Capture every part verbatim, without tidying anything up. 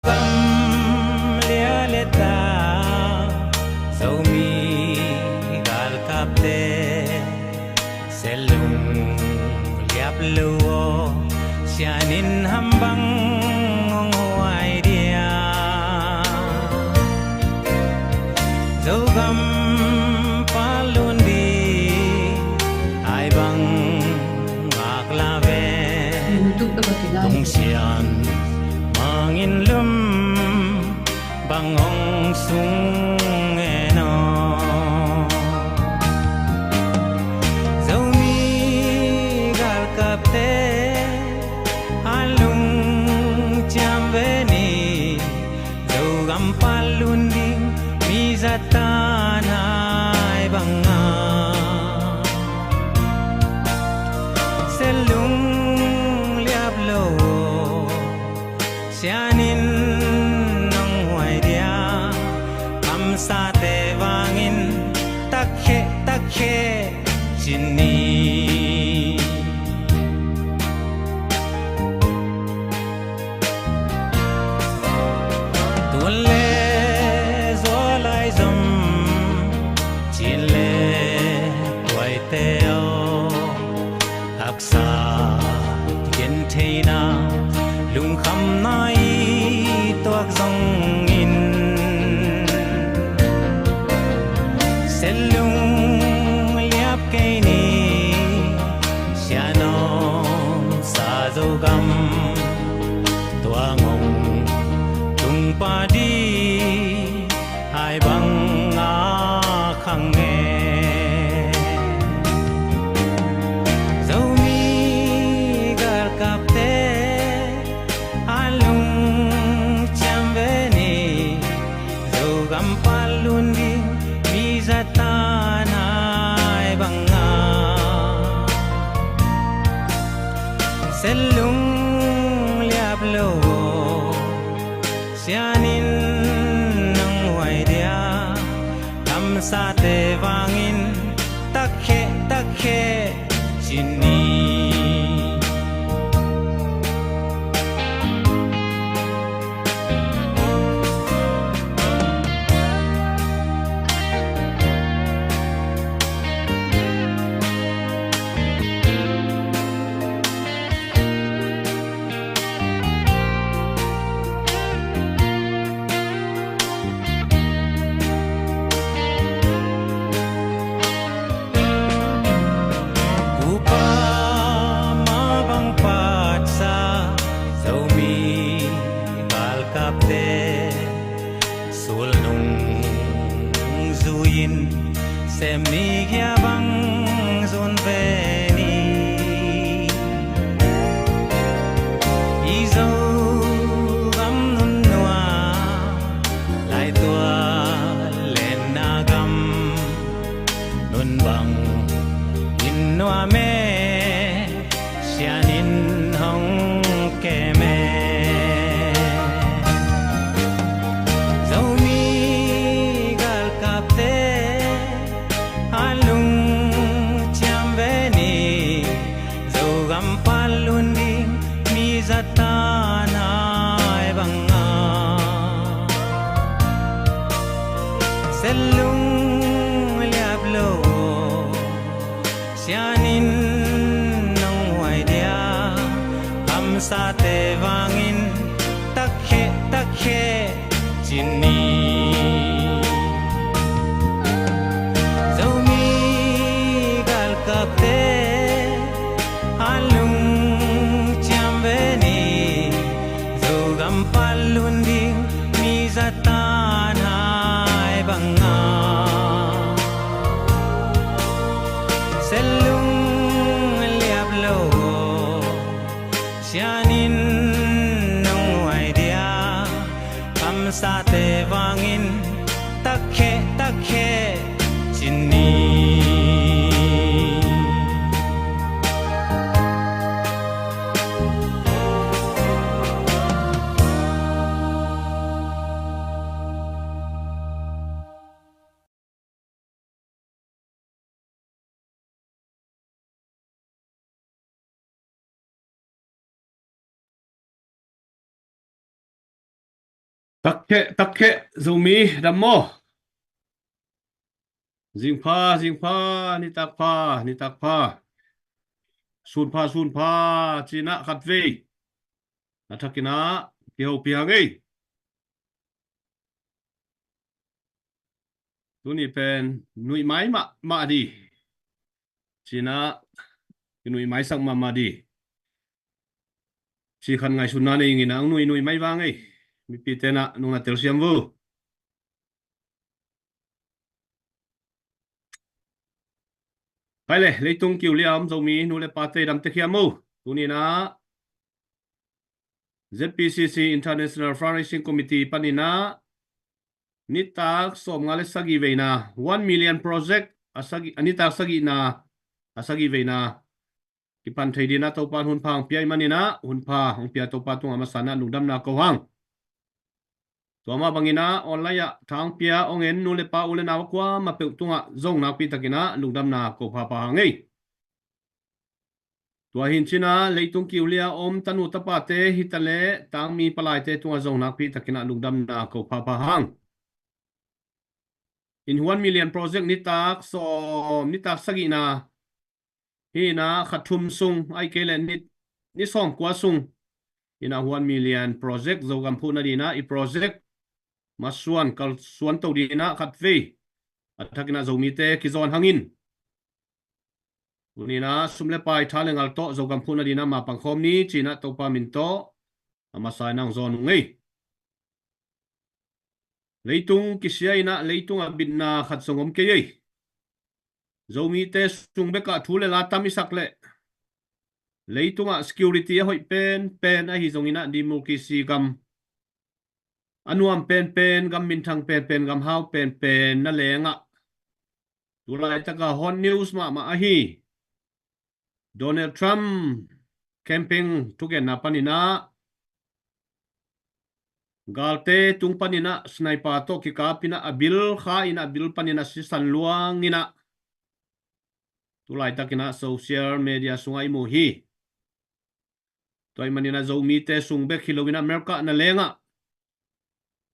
Gam lialet a Zomi galkapte, Sellung liap lo aw, sianin ham bang hong huai dia? Zogam palun di ai bang ngak la ve. Tung sian mangin lum bang hong sung en aw? Zomi galkapte, a lungciam ve ni. Zogam palun ding mi zatan ai banga. Sellung liap lo, sianin nong huai dia? Kamsate vangin takkhe takkhe cin ni. Tuan le zual ai zom, cin le tuaite aw, haksa gentheina, lungkhamna i tuak zongin, Sellung liap kei ni. Sianom sa Zogam, tua ngong tung padi ai bang a khang e. Zomi galkapte, a lungciam ve ni. Zogam palun ding mi zatan ai banga. Sellung liap lo, sianin nong huai dia? Kamsate vangin takkhe takkhe cin ni. Kupa ma bang patsa, Zomi galkapte, sulnung zui-in sem ni, kia bang zun ve ni. I Zogam nunnua, laitual lenna gam, nun bang in nuam e, sianin hong kem e. Zomi galkapte, a lungciam ve ni. Zogam palun ding mi zatan ai banga. Sellung liap lo, sianin nong huai dia? Kamsate vangin takkhe takkhe cin ni. Zomi galkapte, a lungciam ve ni. Zogam palun ding mi zatan ai banga. Sellung liap lo, sianin Takkhe, takkhe, Zomi dam maw? Zingpha, zingpha, nitak pha, nitak pha. Sunpha, sunpha, cinah khatvei a thakinah kihopih hang ei. Tuni pen nuih mai mahmah di. Cinah kinuih maisak mahmah di. Ci khat ngaihsutna nei inginah ang nuih nuih mai vang ei. Mipi tenah nung na telsiam vo. Hai le, leitung kiulia om Zomi nu le pa te dam te khiam o. Tuninah Z P C C International Fundraising Committee paninah nitak sawmnga le sagih veina, one million project a sagih, a nitak sagihna, a sagih veina kipan thei dinah Topa in hunpha hong pia ih maninah, hunpha hong pia Topa tungah a masa inah lungdamna ko hang. Tua mah banginah online ah tha hong pia hong en nu le pa u le nau a kuamah peuh tungah zong nakpi takinah lungdamna ko phapha hang ei. Tua hi in cinah leitung kiulia om tanu tapate hitaleh tangmi palaite tungah zong nakpi takinah lungdamna ko phapha hang. In one million project nitak sawm, nitak sagihna hi inah khat thum sung, ahih kei leh ni, ni sawmkua sung inah one million project Zogam phuhna dinah i project masuan kalsuan to dinah khatvei a thakinah Zomite kizawn hangin. Tuninah sum le pai tha le ngal tawh Zogam phuhna dinah mapangkhawm ni cinah Topa min tawh a masa inah hong zawn ung ei. Leitung kisia inah leitungah bitna khat zong om kei ei. Zomite sung bekah thu le la tam i sak leh leitungah security a hoih penpen ahi zonginah democracy gam a nuam penpen, gam minthang penpen, gam hau penpen na lengah tulaitaka hot news mahmah ahi Donald Trump campaign thugenna paninah galte tung paninah sniper tawh kikapinah a bil kha inah a bil paninah sisan luanginah tulaitakinah social media sungah i mu hi. Tua ih maninah Zomite sung bek hi loinah America na lengah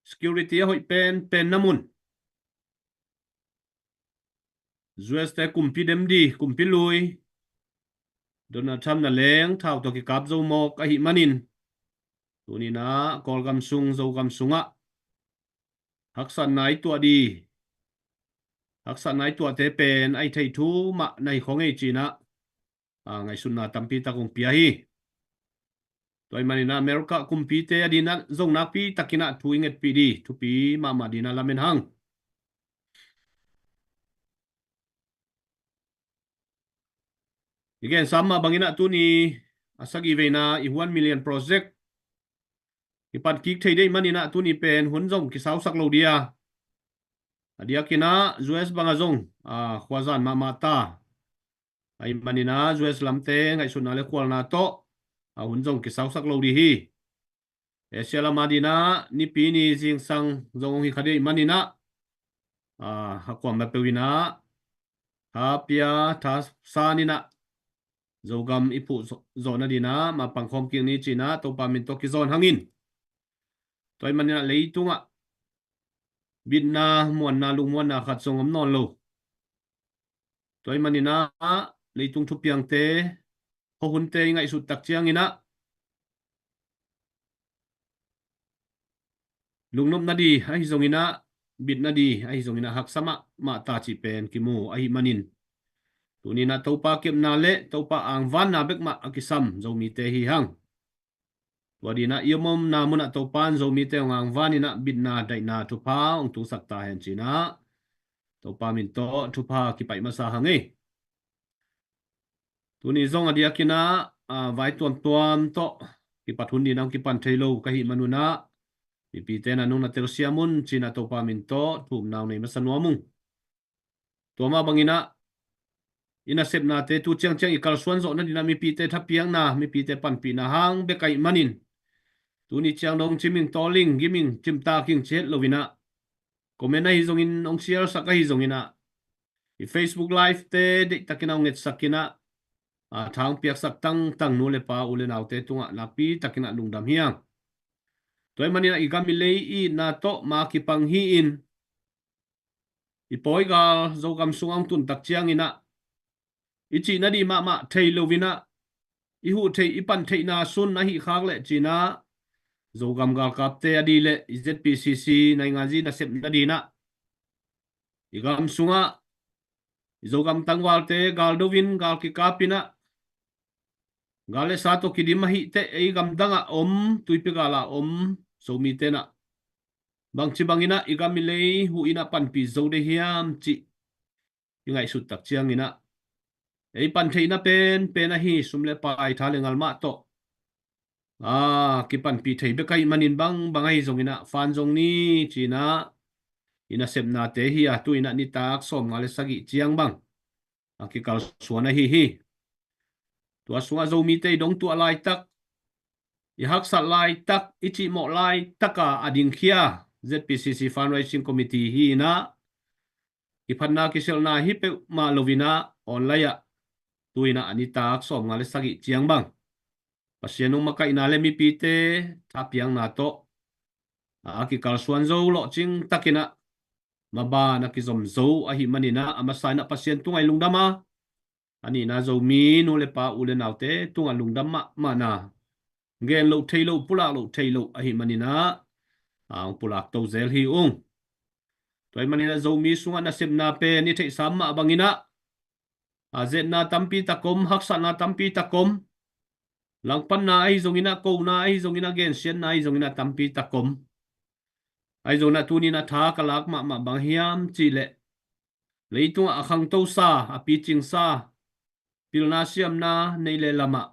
security a hoih penpen na mun U S te kumpi dem di, kumpi lui Donald Trump na leng thau tawh kikap zo mawk ahih manin tuninah Kawlgam sung, Zogam sungah haksatna i tuah di, haksatna i tuahte pen a i theih thu mah na hi khong ei cinah a, ngaihsutna tampi tak hong pia hi. Tua ih maninah America kumpite a dinah zong nakpi takinah thu i ngetpih di, thupi mahmah dinah lamen hang. I gen sam mah banginah tuni a sagih veina i one million project i pan kik thei deih maninah tuni pen hun zong kisausak lo dia. A diakinah U S bangah zong a, khuazan mahmah ta. Ahih maninah U S lamte ngaihsutna le khualna tawh a hun zong kisausak lo dih hi. Asia lam a dinah nipi ni zingsang zong hong hi kha dih maninah a, a kuamah peuh inah tha pia tha san inah Zogam i phuh zawh nadinah mapang khawm kik ni cinah Topa min tawh kizawn hangin. Tua ih maninah leitungah bitna, muanna, lungmuanna khat zong om nawn lo. Tua ih maninah leitung thupiangte, khuahunte i ngaihsut tak cianginah lungnopna di ahi zonginah, bitna di ahi zonginah haksa mahmah ta cih pen kimu ahih manin tuninah Topa kepna le Topa angvanna bek mah a kisam Zomite hi hang. Tua dinah i omomna munah Topa in Zomite hong angvaninah bitna daihna thupha hong tungsak ta hen cinah Topa min tawh thupha kipaih masa hang ei. Tuni zong a diakinah a, vai tuamtuam tawh kipat hun dinah hong kipan thei lo ka hih manunah mipite na nung na telsiam un cinah Topa min tawh thumna hong nei masa nuam ung. Tua mah banginah i nasepnate tu ciangciang i kalsuan zawh nadinah mipite thapiakna, mipite panpihna hang bek ahih manin tuni ciang dong ciming tawling giming cimtaking cihet loinah comment ahi zongin hong share sak ahi zonginah i Facebook live te deihtakinah hong ngetsakinah a, tha hong piaksak tangtang nu le pa u le naute tungah nakpi takinah lungdam hi hang. Tua ahih manin ah i gam i lei i itna tawh ma kipang hi-in, i pawi gal Zogam sungah hong tun tak ciangin ah i cih nadih mahmah thei lo-in ah i huh theih, i pan theihna sun ahih khak leh ci-in ah Zogam galkapte a dih leh i Z P C C nainganzi nasep nading ah i gam sungah i Zogam tangvalte gal do-in, gal kikap-in ah, gal le sa tawh kidim ahih teh ei gamdang ah om, tuipi gal ah om Zomite in ah bangci bangin ah i gam i lei huh-in ah panpih zo ding hiam cih i ngaihsut tak ciangin ah, ei pan theihna penpen ahi sum le pai, tha le ngal mah tawh, aa, kipanpih thei bek ahih manin bang, bang ahi zongin ah fan zong ni ci-in ah i nasepnate hi a, tu-in ah nitak sawmnga le sagih ciang bang a kikalsuan ahi hi. Tua sungah Zomite i dong tuah laitak, i haksat laitak, i cihmawh laitak a a dingkhia Z P C C Fundraising Committee hi-in ah, kiphatna kiselhna hi peuhmah lo-in ah online ah tu-in ah a nitak sawmnga le sagih ciang bang Pasian hong makaihna le mipite thapiakna tawh a kikalsuan zo, lawhcing takin ah maban a kizom zo ahih manin ah, a masa in ah Pasian tungah i lungdam a, a nihna Zomi nu le pa, u le naute tungah lungdam mahmahna, gen loh thei loh, pulak loh thei loh ahih manin ah, a, hong pulak to zel hi ung. Tua ahih manin ah Zomi sungah nasepna pen i theihsa mah bangin ah, a, ze-etna tampi tak om, haksatna tampi tak om, langpanna ahi zongin ah, kona ahi zongin ah, gensiatna ahi zongin ah tampi tak om. Ahi zongin ah tuni-in ah tha ka lak mahmah bang hiam cih leh, leitungah a khangtosa, a picingsa, pilna siamna nei le lam ah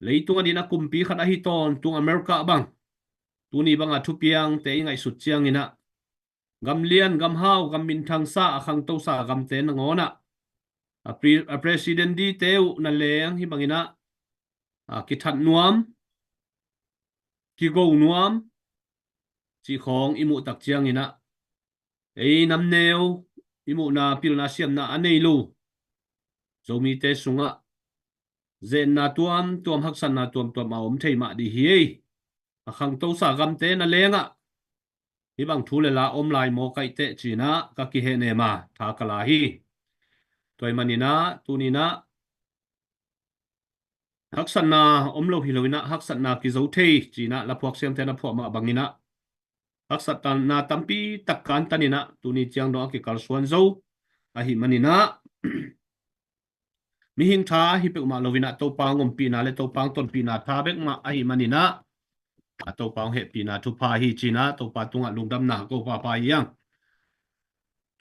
leitung adingin ah kumpi khat ahi tawntung America bang tuni bang a thupiangte i ngaihsut ciangin ah, gam lian, gam hau, gam minthangsa, a khangtosa gamte nangawn ah a pre-, a president dingte uh na leng hih bangin ah, a, kithat nuam, kigo nuam cih khawng i muh tak ciangin ah, ei namneu, i muhna, pilna siamna a nei lo Zomite sungah ze-etna tuamtuam, haksatna tuamtuam a om thei mah ding hi. A khangtosa gamte na leng ah hih bang thu le la om lai maw kaih teh ci-in ah ka kihehnem a, tha ka la hi. Tua ahih manin ah tuni-in ah haksatna om lo hi lo-in ah, haksatna kizo thei ci-in ah laphuak siamte na phuah mah bangin ah, haksatna tampi tak kantan in ah tuni ciang dong a kikalsuan zo ahih manin ah, mihing tha hi peuhmah lo-in ah Topa hong ompihna le Topa hong tonpihna tha bek mah ahih manin ah, a, Topa hong hehpihna thupha hi ci-in ah Topa tungah lungdamna ko pha pha hi hang.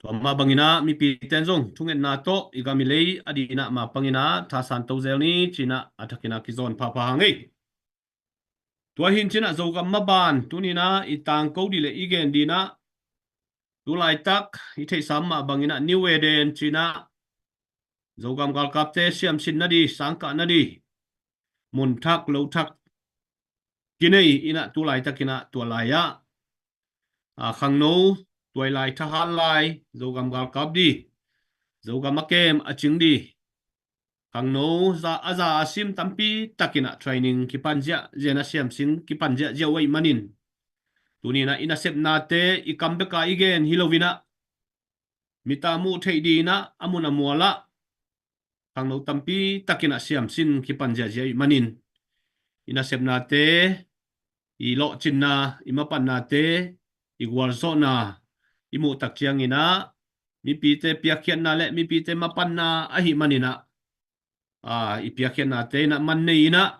Tua mah bangin ah mipite in zong thungetna tawh i gam i lei a dingin ah ma pangin ah thasan to zel ni ci-in ah a thakin ah kizawn pha pha hang ei. Tua hi-in ci-in ah Zogam maban tuni-in ah i tangko ding le i gen dingin ah, tu laitak i theihsa mah bangin ah New Eden ci-in ah Zogam galkapte siamsin nading, sangkah nading mun thak lo thak kinei in ah tu laitakin ah tua lai-ah, a, khangno tuai lai, thahat lai, Zogam galkap ding, Zogam a kem a cing ding, khangno za, a za a sim tampi takin ah training kipan ziahziah in ah, siamsin kipan ziahziah uh ahih manin, tuni-in ah i nasepnate i kam bek a i gen hi lo-in ah, mit a muh theih dingin ah a mun a mual ah khangno tampi takin ah siamsin kipan ziahziah ahih manin, i nasepnate, i lawhcinna, i mapannate, i gualzawhna i muh tak ciangin ah mipite piakkhiatna le mipite mapanna ahih manin ah, a, i piakkhiatnate in ah man nei in ah,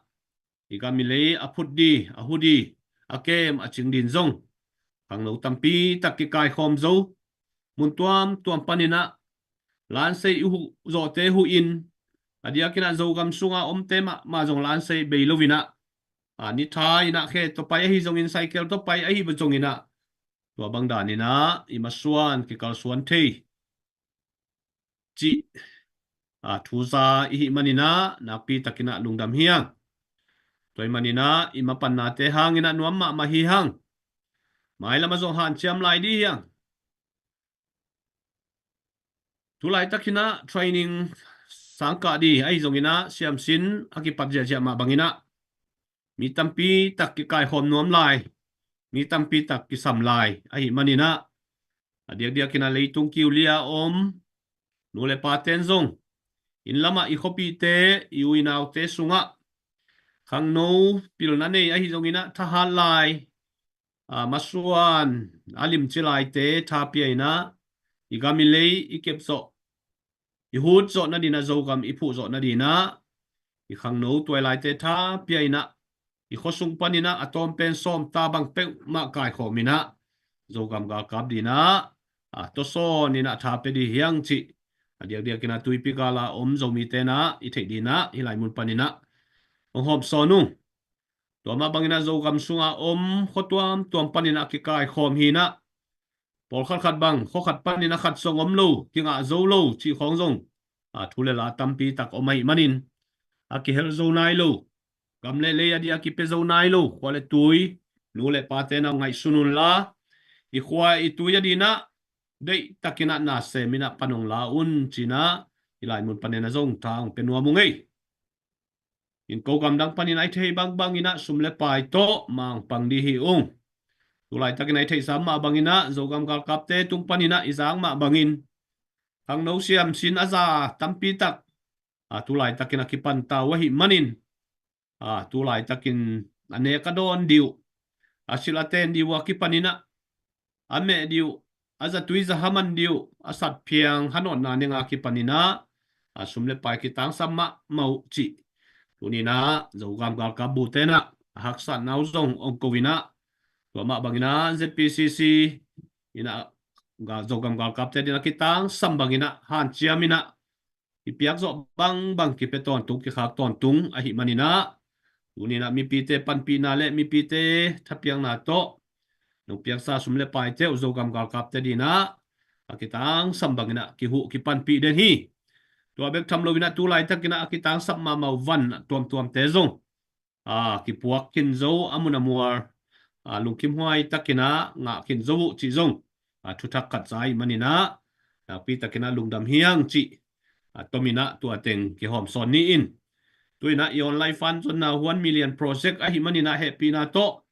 i gam i lei a phut ding, a hu ding, a kem a cing dingin zong khangno tampi tak kikaikhawm zo, mun tuamtuam panin ah lansei i huh zawhte huh in, a diakin ah Zogam sunga omte mahmah zong lansei bei lo-in ah, a, ni tha in ah khe tawh pai ahi zongin, cycle tawh pai ahi zongin ah, tua bang danin ah i masuan kikalsuan thei cih, a, thu za i hih manin ah nakpi takin ah lungdam hi hang. Tua ahih manin ah i mapannate hangin ah nuam mahmah hi hang. Mailam ah zong hanciam lai ding hi hang. Tu laitakin ah training sangkah ding ahi zongin ah siamsin a kipat ziahziah mah bangin ah mi tampi tak kikaikhawm nuam lai. mi tampi tak kisam lai ahih manin ah, a diakdiakin ah leitung kiulia om nu le paten zong, inn lamah i khuapihte, i u i naute sungah khangno pilna nei ahi zongin ah, thahat lai, a, masuan a limci laite tha pia in ah, i gam i lei i kep zawh, i hut zawh nadin ah, Zogam i phuh zawh nadin ah, i khangno tuailaite tha pia in ah, i khuasung panin ah a tawm pen sawmta bang peuhmah kaikhawm in ah, Zogam galkap ding ah, a, tawsawn in ah tha pia ding hi hang cih, a diakdiakin ah tuipi gal a om Zomite in ah i theih ding ah, hih lai mun panin ah hong hawmsawn ung. Tua mah bangin ah Zogam sunga om khua tuamtuam panin ah kikaikhawm hi in ah, pawlkhat khat bang khua khat panin ah khat zong om lo, kingah zo lo cih khawng zong, a, thu le la tampi tak om ahih manin, a kihel zo nai lo, gam le lei a ding a kipia zo nai lo khua le tui, nu le paten ah ngaihsun unla, i khua i tui a ding ah deihtakin ah na sem in ah pan hong la un ci in ah, hih lai mun panin ah zong tha hong pia nuam ung ei. Innko gamdang panin ah i thei bangbangin ah sum le pai tawh mangpang ding hi ung. Tulaitakin ah i theihsa mah bangin ah, Zogam galkapte tung panin ah i zak mah bangin, khangno siamsin a za tampi tak, a, tulaitakin ah kipan ta uh ahih manin, a, tulaitakin a nek a dawn ding uh, a silh a ten ding uh a kipanin ah, a meh ding uh, a zatui zaha man ding uh, a satphiang hanawtna nenga kipanin ah, a, sum le pai kitangsam mahmah uh cih tuni in ah Zogam galkap bute in ah a haksatna uh zong hong ko in ah, tua mah bangin ah Z P C C in ah, ga-, Zogam galkapte ding ah kitangsam bangin ah hanciam in ah, i piak zawh bangbang kipia tawntung, kikhak tawntung ahih manin ah, tuni in ah mipite panpihna le mipite thapiakna tawh nong piaksa sum le paite uh Zogam galkapte ding ah a kitangsam bangin ah kihuh kipanpih den hi. Tua bek tham loin ah tulaitakin ah a kitangsam mahmah uh van tuamtuamte zong, a, kipuak khin zo, a mun a mual, a, lungkimhuai takin ah ngah khin zo uh cih zong, a, thuthak khat za ahih manin ah, nakpi takin ah lungdam hi hang cih, a, tomin ah tua teng kihawmsawn ni in. Tu in ah i online fund zonna one million project ahih manin ah hehpihna tawh,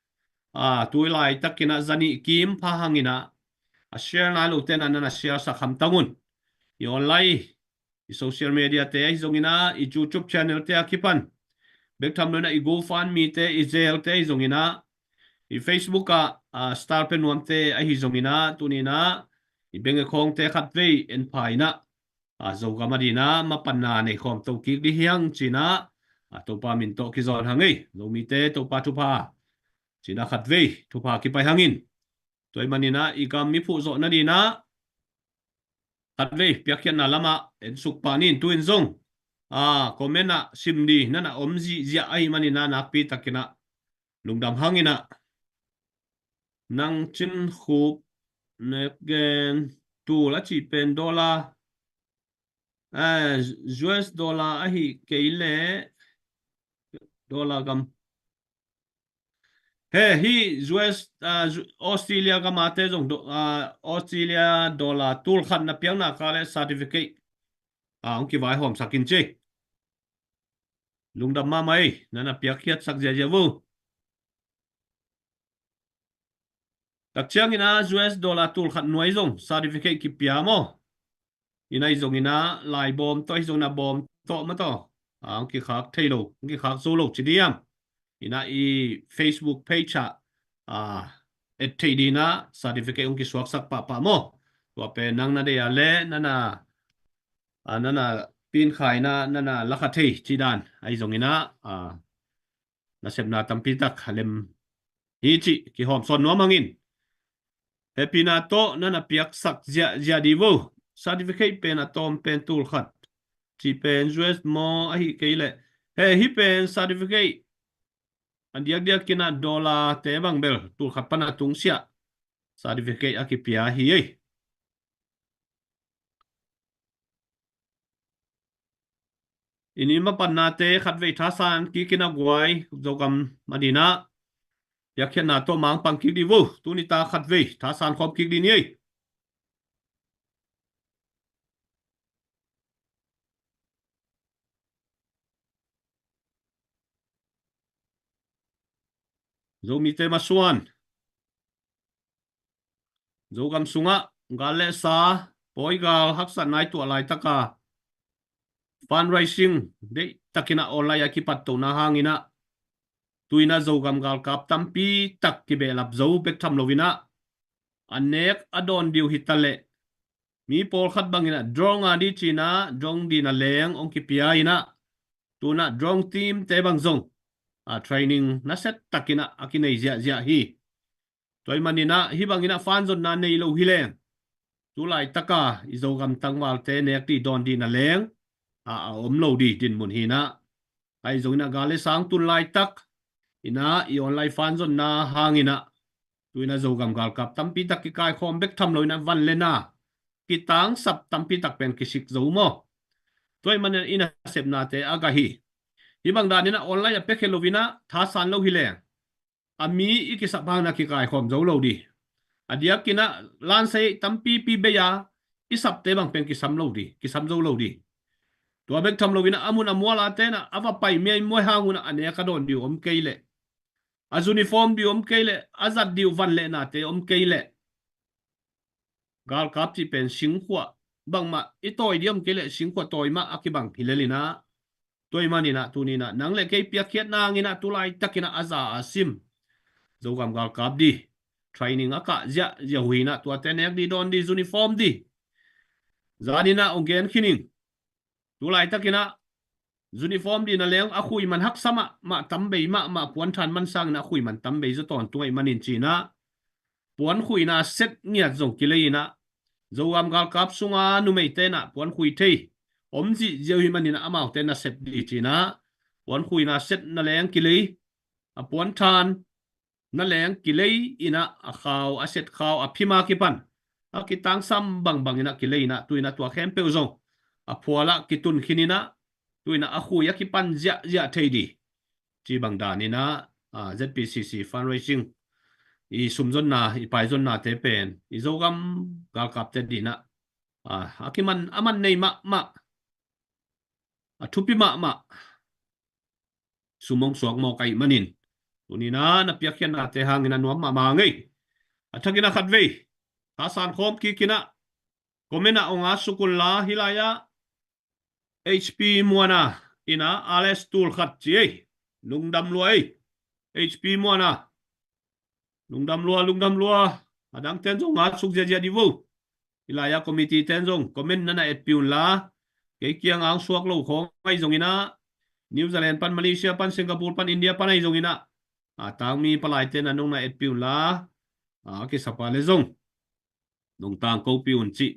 a, tulaitakin ah zanih kim pha hangin ah, a share nai lote in ah na na share sak hamtang un. I online, i social media te ahi zongin ah, i YouTube channel te a kipan, bek tham loin ah i GoFundMe te, i Zelle te ahi zongin ah, i Facebook ah, a, star pia nuamte ahi zongin ah, tuni in ah i bank account te khatvei en pha in ah, a, Zogam a ding ah mapanna nei khawm to kik ding hi hang ci in ah, a, Topa min tawh kizawn hang ei. Zomite Topa thupha ci in ah khatvei thupha kipai hang in. Tua ahih manin ah i gam i phuh zawh nading ah khatvei piakkhiatna lamah en suk pah ni in. Tu in zong, a, comment ah sim ding na na om zihziah ahih manin ah nakpi takin ah lungdam hang in ah. Nang Cin Khup, nek gen, tul a cih pen dollar, a, U S dollar ahih kei leh, dollar gam. He, hih U S, a, Australia gam a te zong do-, a, Australia dollar tul khat na piakna kal leh certificate, a, hong kivaihawmsak in ci. Lungdam mahmah ei, na na piakkhiatsak ziahziah vo. Tak ciangin ah U S dollar tul khat nuai zong certificate kipia maw? Ina i zongin ah laibawm tawh, i zongin ah bawm tawh ma tawh, a, hong kikhak thei lo, hong kikhak zo lo ci diam? Ina i Facebook page ah, a, et theih ding ah certificate hong kisuaksak pahpah maw? Tua pen nang na deih a leh na na, a, na na pinkhai in ah na na lakha thei ci dan. Ahi zongin ah, a, nasepna tampi tak a lem hi cih kihawmsawn nuam hang in. Hehpihna tawh na na piaksak ziahziah dih vo. Certificate pen a tawm pen tul khat cih pen U S maw, ahih kei leh, he, hih pen certificate a diakdiakin ah dollar te bang bel tul khat pan a tungsiah certificate a kipia hi ei. I inn mapannate khatvei thasan kik in ah guai, Zogam a ding ah piakkhiatna tawh mangpang kik dih vo. Tuni ta khatvei thasan khawm kik dih ni ei. Zomite masuan, Zogam sungah gal le sa, pawi gal haksatna i tuah laitaka fundraising deihtakinah online a kipattohna hanginah tuinah Zogam galkap tampi tak kibehlap zo bek tham loinah a nek a dawn diu hitaleh mi pawlkhat banginah drone a di cinah drone dina leng hong kipia inah tunah drone team te bang zong a training naset takinah a kinei ziahziah hi. Tua ih maninah hih banginah fanzonna nei lo hileng tu laitaka i Zogam tangvalte nek dih dawn dihna leng a a om lo dih dinmun hinah. Ahi zonginah gal le sang tun laitak inah i online fanzonna hanginah tuinah Zogam galkap tampi tak kikaikhawm bek tham loinah van le na kitangsap tampi tak pen kisik zo maw? Tua ih maninah i nasepnate a gah hi. Hih bang daninah online a pekhe loinah thasan lo hileng a mi i kisap hangna kikaikhawm zo lo dih. A diakinah lansei tampipi bei-a i sapte bang pen kisam lo dih, kisam zo lo dih. Tua bek tham loinah a mun a mual a tenah a va pai miaimuai hangunah a nek a dawn diu om kei leh, a uniform diu om kei leh, a zat diu van le nate om kei leh galkap cih pen singkhuah bangmah i tawi dih om kei leh singkhuah tawi mah a kibang hi lelinah. Tua ih maninah tuninah nang le kei piakkhiatna hanginah tu laitakinah a za a sim Zogam galkap dih training a kah ziahziah uh hinah tuate nek dih dawn dih uniform dih zaninah hong gen khining. Tu laitakinah uniform dihna leng a khui man haksa mahmah, tam bei mahmah, puanthan man sanginah a khui man tam bei zaw tawntung ahih manin cinah puankhuina set ngiat zong kilei inah Zogam galkap sunga numei tenah puankhui thei om zihziah uh hih maninah amaute nasep dih cinah puankhuina set na leng kilei, a puanthan na leng kilei inah a khau, a set khau, a phima kipan a kitangsam bangbang inah kilei inah tuinah tua khempeuh zong a phualah kitun khin inah tuinah a khui a kipan ziahziah thei dih. Ci bang daninah Z P C C fundraising i sumzonna, i paizonnate pen i Zogam galkapte dinah a kiman a man nei mahmah, a thupi mahmah sum hong suak mawk ahih manin tuninah na piakkhiatnate hangin a nuam mahmah ngei. A thakin a khatvei thasan khawm kikinah comment ah hong a suk unla, hih lai-ah H P Muana inah Alex tul khat ci ei. Lungdam lua ei. H P Muana. Lungdam lua, lungdam lua. A dang ten zong a suk ziahziah dih vo. Hih lai-ah committee ten zong comment na na etpih unla, kei kiang a hong suak lo khawng ahi zonginah, New Zealand pan, Malaysia pan, Singapore pan, India pan ahi zonginah a tangmi palaite na nong na etpih unla, a kisapa le zong nong tangkopih un cih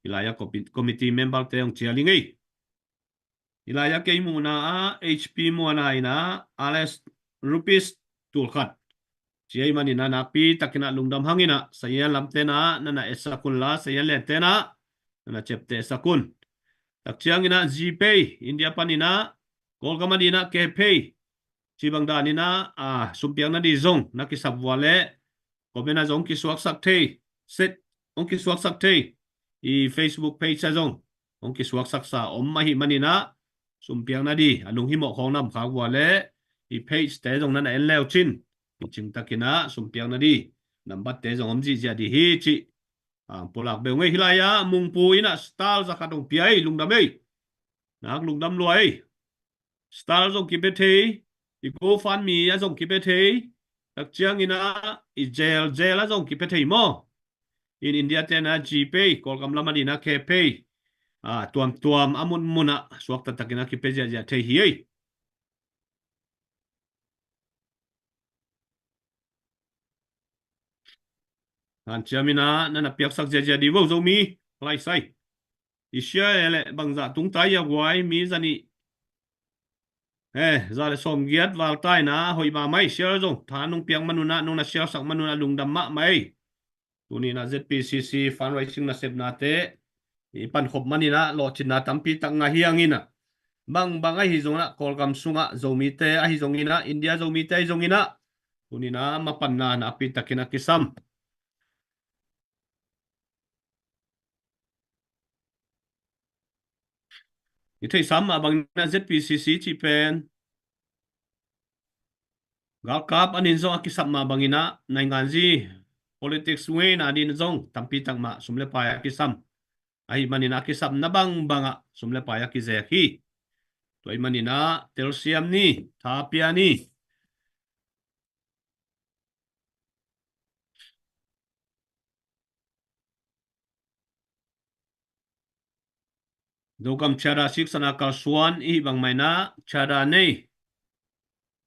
hih lai-ah committee member te hong cial hi ngei. Hih lai-ah kei muhna ah H P Muana inah Alex rupees tul khat ci ahih maninah nakpi takinah lungdam hanginah sayan lam tenah na na etsak unla, sayan len tenah na na ciaptehsak un. Tak cianginah GPay, India paninah Kawlgam a dinah KPay ci bang daninah a sumpiakna dih zong na kisap vua leh comment ah zong kisuaksak thei, set hong kisuaksak thei, i Facebook page ah zong hong kisuaksaksa om ahih maninah sumpiakna dih a lunghimawh khawng na om khak vua leh i page te zong na na en leu cin i cingtakinah sumpiakna dih nambat te zong om zihziah dih hi cih a pulak beuh ngei. Hih lai-ah Mungpu inah star zakhat hong pia ei, lungdam ei. Nak lungdam lua ei. Star zong kipia thei, i GoFundMe ah zong kipia thei, tak cianginah i Zelle, Zelle ah zong kipia thei maw? In India tenah GPay, Kawlgam lam a dinah KPay, a tuamtuam a munmunah suakta takinah kipia ziahziah thei hi ei. Hanciam inah na na piaksak ziahziah dih vo Zomi, lai sai. I share leh bangzah tungta ia guai, mi zanih, eh, za le sawmgiat valtaina hoih mahmah ei. Share zong tha nong piak manunah, nong na share sak manunah lungdam mahmah ei. Tuninah ZPCC fundraising nasepnate i pankhop maninah lawhcinna tampi tak ngah hi hanginah, bangbang ahi zonginah, Kawlgam sungah Zomite ahi zonginah, India Zomite ahi zonginah, tuninah mapanna nakpi takinah kisam. I theihsa mah banginah ZPCC cih pen galkap a nin zong a kisap mah banginah nainganzi politics ngeina ding zong tampi tak mah sum le pai a kisam. Ahih manin a kisamna bangbangah sum le pai a kizek hi. Tua ahih manin a telsiam ni, thapia ni. Zogam chada siksana kalsuan i hih bangmah in a chada nei.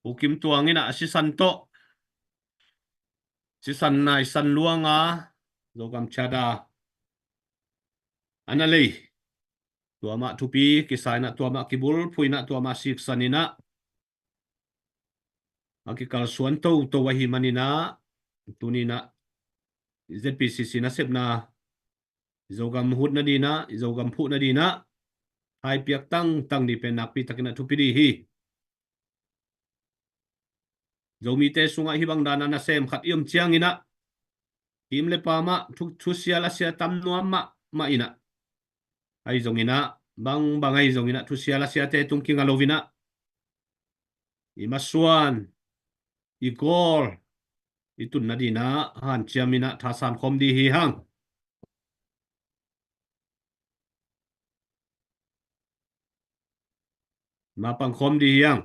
U Kim Tuang in a sisan tawh, sisan naisan luanga Zogam chada a na lei. Tua mah thupi kisa in a, tua mah kibulphuh in a, tua mah siksan in a a kikalsuan toto ahih manin a, tuni in a Z P C C nasepna Zogam hutna ding in a, Zogam phuhna ding in a thaipiak tangtang ding pen nakpi takin a thupi ding hi. Zomite sungah hih bang dan a nasem khat i om ciangin a, kim le pam ah thu, thusia lasia tam nuam mahmah in a, ahi zongin a, bangbang ahi zongin a, thusia lasiate tung kinga lo in a, i masuan, i kawl, i tunna ding in a hanciam in a thasan khawm ding hi hang. Mapang khawm ding hi hang.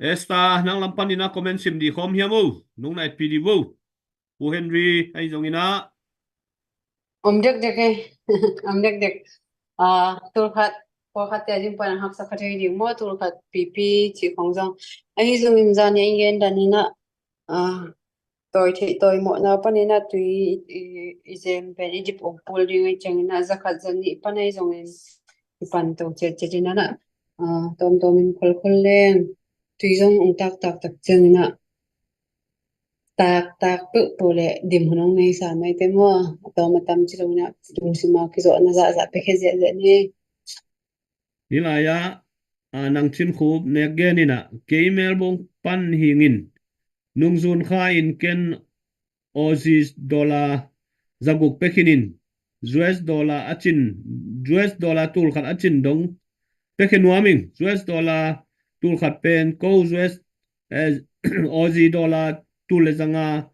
Esther, nang lam panin a comment sim ding khawm hiam o? Nong na etpi ding vo. U Henry, ahi zongin a. Om dekdek e. Om dekdek. Ah, tul khat, pawlkhat te a ding pan a haksa kha thei ding maw, tul khat pipi cih khong zong. Ahi zongin zan i gen dan in a, ah, tawi theih tawi mawhna panin a tui i, i, i zem pen i dip ong pul ding ahi ciangin a, za khat za nih pan ahi zongin i pan to ciatciat in a, ah, tawmtawm in kholkhol leng tui zong ong taktak tak ciangin a, taktak peuhpeuh le dim hun ong nei sa mai te maw? A tawm a tam ci lo in a, lungsim a kizawhna zahzah pia khe ziahziah ni. Hih lai-ah, a, nang Cin Khup nek gen in a, kei Melbourne pan hing in, nungzun kha in ken Aussie dollar zaguk pia khin in, U S dollar a cin, U S dollar tul khat a cin dong pia khe nuam ing. U S dollar tul khat pen ko U S, eh, Aussie dollar tul le zanga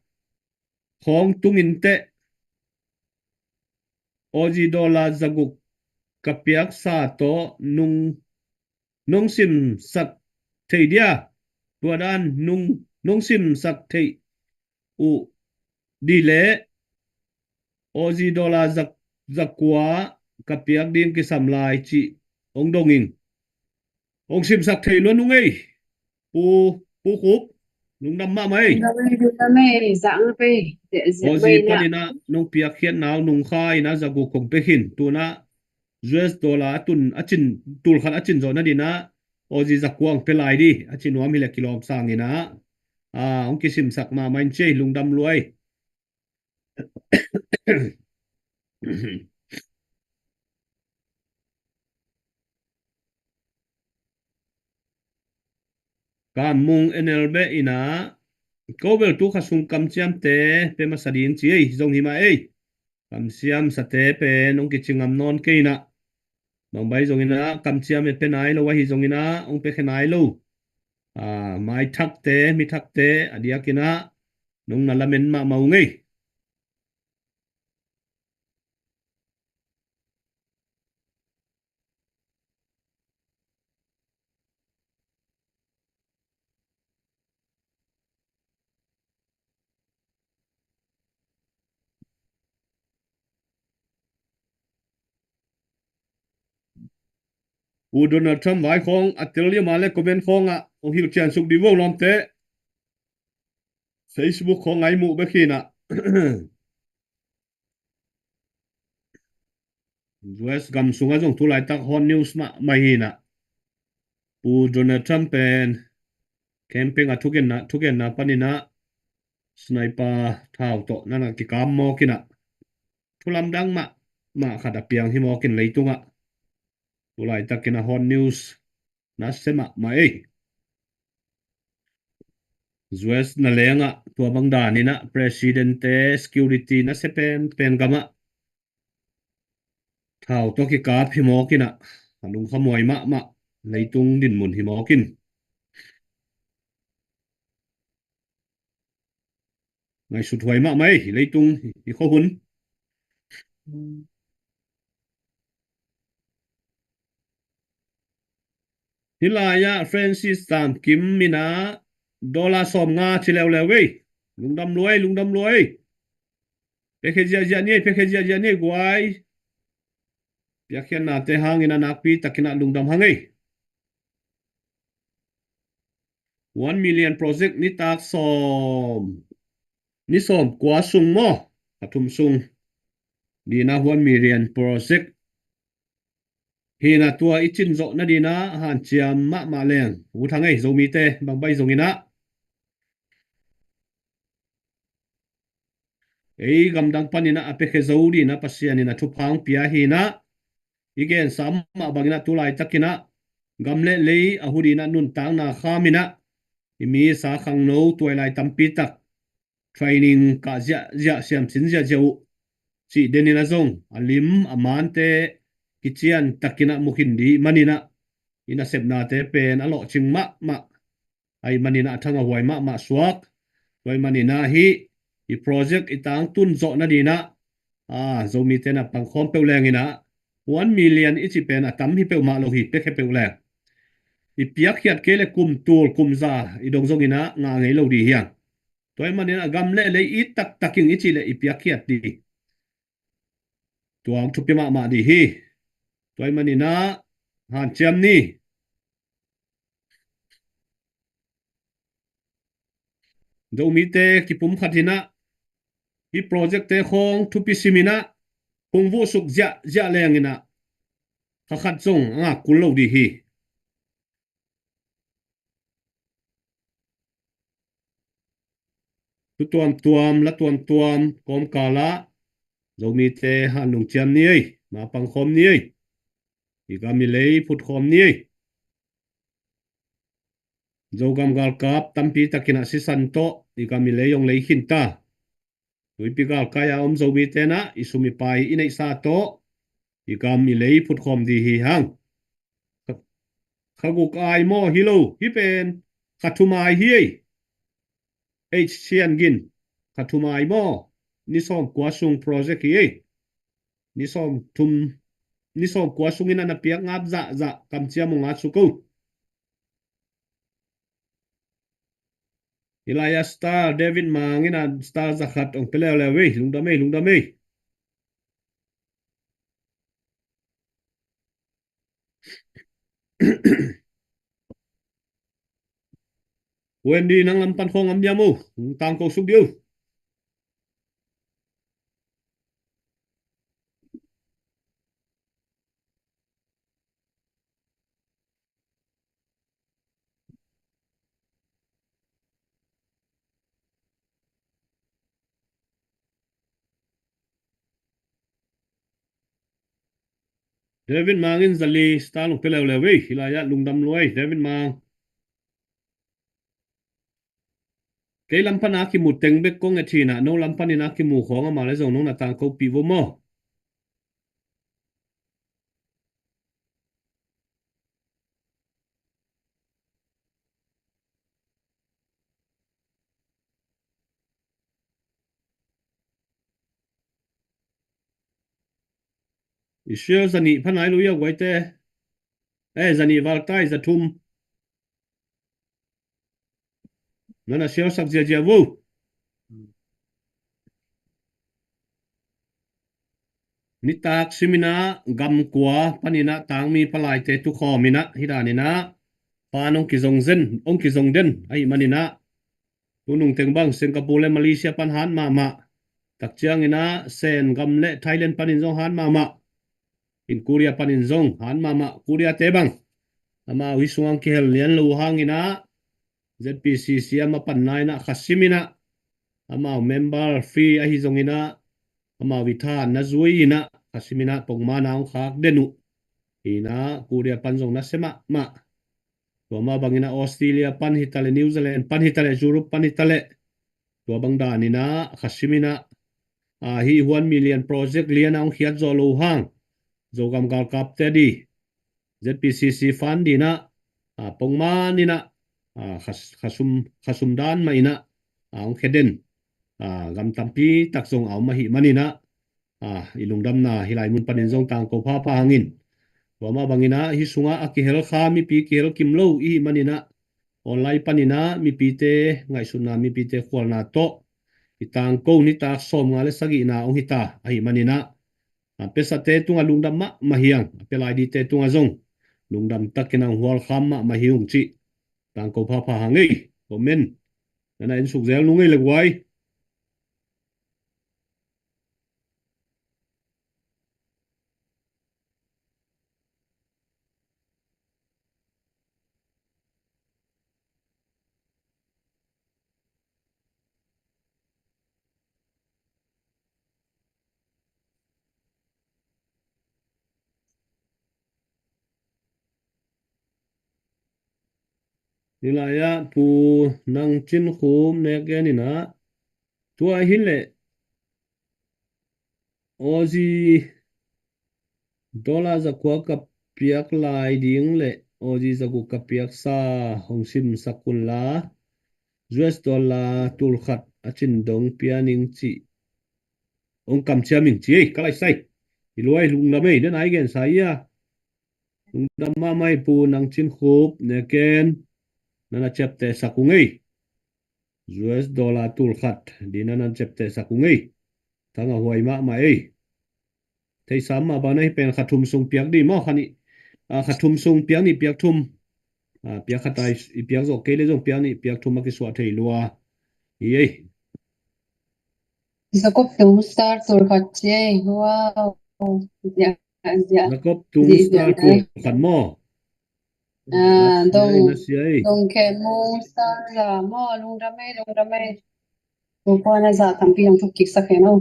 khawng tung in teh, Aussie dollar zaguk ka piaksa tawh nung, nong simsak thei dia? Tua dan nung, nong simsak thei uh dih leh Aussie dollar za, zakua ka piak ding kisam lai cih ong dong ing. Ong simsak thei lua nung ei. Pu, Pu Khup, lungdam mahmah ei. Lungdam ei, lungdam ei, zang pei. Aussie panin a nong piakkhiatna uh nung kha in a zaguk kong pia khin. Tu in a U S dollar a tun, a cin, tul khat a cin zawh nading in a Aussie zakua ong pia lai ding. A ci nuam hi leh kilawm sang in a, a, ong kisimsak mahmah in ci ei, lungdam lua ei. Kam Mung N L beh in a, ko bel tu kha sung kamciamte pia masa ding ci ei, zong hi mah ei. Kamciamsate pen ong kici ngam nawn kei in a, bang bai zong in a, kamciam e pia nai lo ahi zong in a, ong pia khe nai lo. A, maithakte, mithakte a diak in a nong na lamen mahmah ung ei. U Donald Trump vai khawng a tel liam a le comment khawngah ong hilh cian suk dih vo lawmte. Facebook khawng ai muh bek hi in a. U S gam sungah zong tu laitak hot news mahmah hi in a. Pu Donald Trump pen campaign a thugenna, thugenna panin a sniper thau tawh nana kikam mawk in a. Thu lamdang mahmah khat a piang hi mawk in leitungah. Tu laitakin a hot news nasia mahmah ei. U S na lengah tua bang danin a president te security nasia penpen gamah thau tawh kikap hi mawk in a, a lungkhamuai mahmah leitung dinmun hi mawk in. Ngaihsut huai mahmah ei, leitung i khuahun. Hih lai-ah Francis Tam Kim in ah dollar sawmnga ci leuleu ei. Lungdam lua ei, lungdam lua ei. Piakhia ziahziah ni ei, piakhia ziahziah ni ei guai. Piakkhiatnate hangin ah nakpi takin ah lungdam hang ei. One million project nitak sawm, ni sawmkua sung maw, a thum sung. Dina one million project hi in ah tua i cin zawh nadina hanciam mahmah leng ut hang ei, Zomite bangbai zongin ah. Ei gamdang panin ah a piakhia zo dina Pasian in ah thupha hong pia hi in ah, i gensa mah bangin ah tu laitakin ah gam le lei a hu dina nuntakna kham in ah, i misa khangno tuailai tampi tak training kah ziahziah, siamsin ziahziah uh cih denin ah zong a lim a mante kician takin ah mu khin dih manin ah, i nasepnate pen a lawhcing mahmah. Ahih manin ah a thang a huai mahmah suak. Tua ahih manin ah hih i project i tangtun zawh nadin ah, a, Zomite na pangkhawm peuh lengin ah one million i cih pen a tam hi peuhmah lo hi, piakhia peuh leng. I piakkhiat kei le kum tul kum za i dong zongin ah ngah ngei lo dih hi hang. Tua ahih manin ah gam le lei it taktak ing i cih le i piakkhiat dih. Tua hong thupi mahmah dih hi. Tua ahih manin ah hanciam ni. Zomite kipumkhat in ah hih project-te khawng thupi simin ah hong vuhsuk ziahziah lengin ah kha khat zong a ngak kul lo dih hi. Thu tuamtuam, la tuamtuam kawmkal ah Zomite hanlung ciam ni ei, ma pangkhawm ni ei. I gam i lei phutkhawm ni ei. Zogam galkap tampi takin ah sisan tawh i gam i lei hong lei khin ta. Tuipi galkai a om Zomite na i sum i pai i neihsa tawh i gam i lei phutkhawm dih hi hang. Kha, kha guk ai maw hi lo, hih pen kha thum ai hi ei. H Sian Gin, kha thum ai maw? Ni sawmkua sung project hi ei. Ni sawmthum, ni sawmkua sungin a na piak ngap zahzah kamciam uh ngat suk o. Hih lai-ah star David Mang in a star zakhat hong pia leuleu ei, lungdam ei, lungdam ei. Wendy, nang lam pan khawng am diam o, tangko suk dih o. David Mang in zali star hong pia leuleu ei, hih lai-ah lungdam lua ei, David Mang. Kei lam pan a kimu teng bek kong et hi in ah, no lam panin a kimu khawng a mah leh zong nong na tangkopih vo maw? I share zanih pha nai lo ia guaite. Eh, zanih val tai, zathum. Na na share sak ziazia vo. Nitak simin ah gam kua panin ah tangmi palaite tukhawm in ah hih danin ah pan hong kizong zen, hong kizong den ahih manin ah, tunung teng bang Singapore le Malaysia pan hat mahmah. Tak ciangin ah Sen gam le Thailand panin zong hat mahmah. In Korea panin zong hat mahmah. Korea-te bang amau hih sungah hong kihel lian lo hangin ah Z P C C a mapanna in ah kha simin ah amau member fee ahi zongin ah amau i thahatna zui in ah kha simin ah pongman a hong khak den uh. Hi in ah Korea pan zong nasia mahmah. Tua mah bangin ah Australia pan hi ta leh, New Zealand pan hi ta leh, Europe pan hi ta leh, tua bang danin ah kha simin ah, a, hih one million project lian a hong khiat zawh loh hang Zogam galkapte ading Z P C C fund in ah, a, pongman in ah, a, kha, kha sum, kha sum dan mah in ah, a, hong khia den. ah, gam tampi tak zong a om ahih manin ah, ah, i lungdamna hih lai mun panin zong tangko phapha hang in. Tua mah bangin ah hih sungah a kihel kha mipi kihel kim lo i hih manin ah online panin ah mipite ngaihsutna, mipite khualna tawh i tangko nitak sawmnga le sagihna hong hi ta ahih manin ah, ah, piasate tungah lungdam mahmah hi hang, a pia lai dingte tungah zong lungdam takin hong hualkham mahmah hi ung cih tangko phapha hang ei. Amen. Na na en suk zel nung ei le guai. Hih lai-ah Pu Nang Cin Khum nek gen in ah, tua hi leh Aussie dollar zakua ka piak lai ding le Aussie zaguk ka piaksa hong simsak un la, U S dollar tul khat a cin dong pia ning cih hong kamciam ing ci ei, ka lai sai. I luai lungdam ei, den ai gen sa ia. Lungdam mahmah ei Pu Nang Cin Khup, ne ken, na na ciaptehsak ung ei. U S dollar tul khat ding na na ciaptehsak ung ei. Thangah huai mahmah ei. Theihsa mah bang na hi pen kha thum sung piak ding maw, kha nih, ah, kha thum sung piak nih, piak thum. Ah, piak khat ai, i piak zawh kei le zong piak nih, piak thum a kisuah thei lua. Hi ei. Jacob Tung Star tul khat ci ei. Wow. Ziah, ziah. Jacob Tung Star tul khat maw? Ah, dong, dong khe mu Star la maw, lungdam ei, lungdam ei. Pu Puan a za tampi dong thuk kik sak hen o.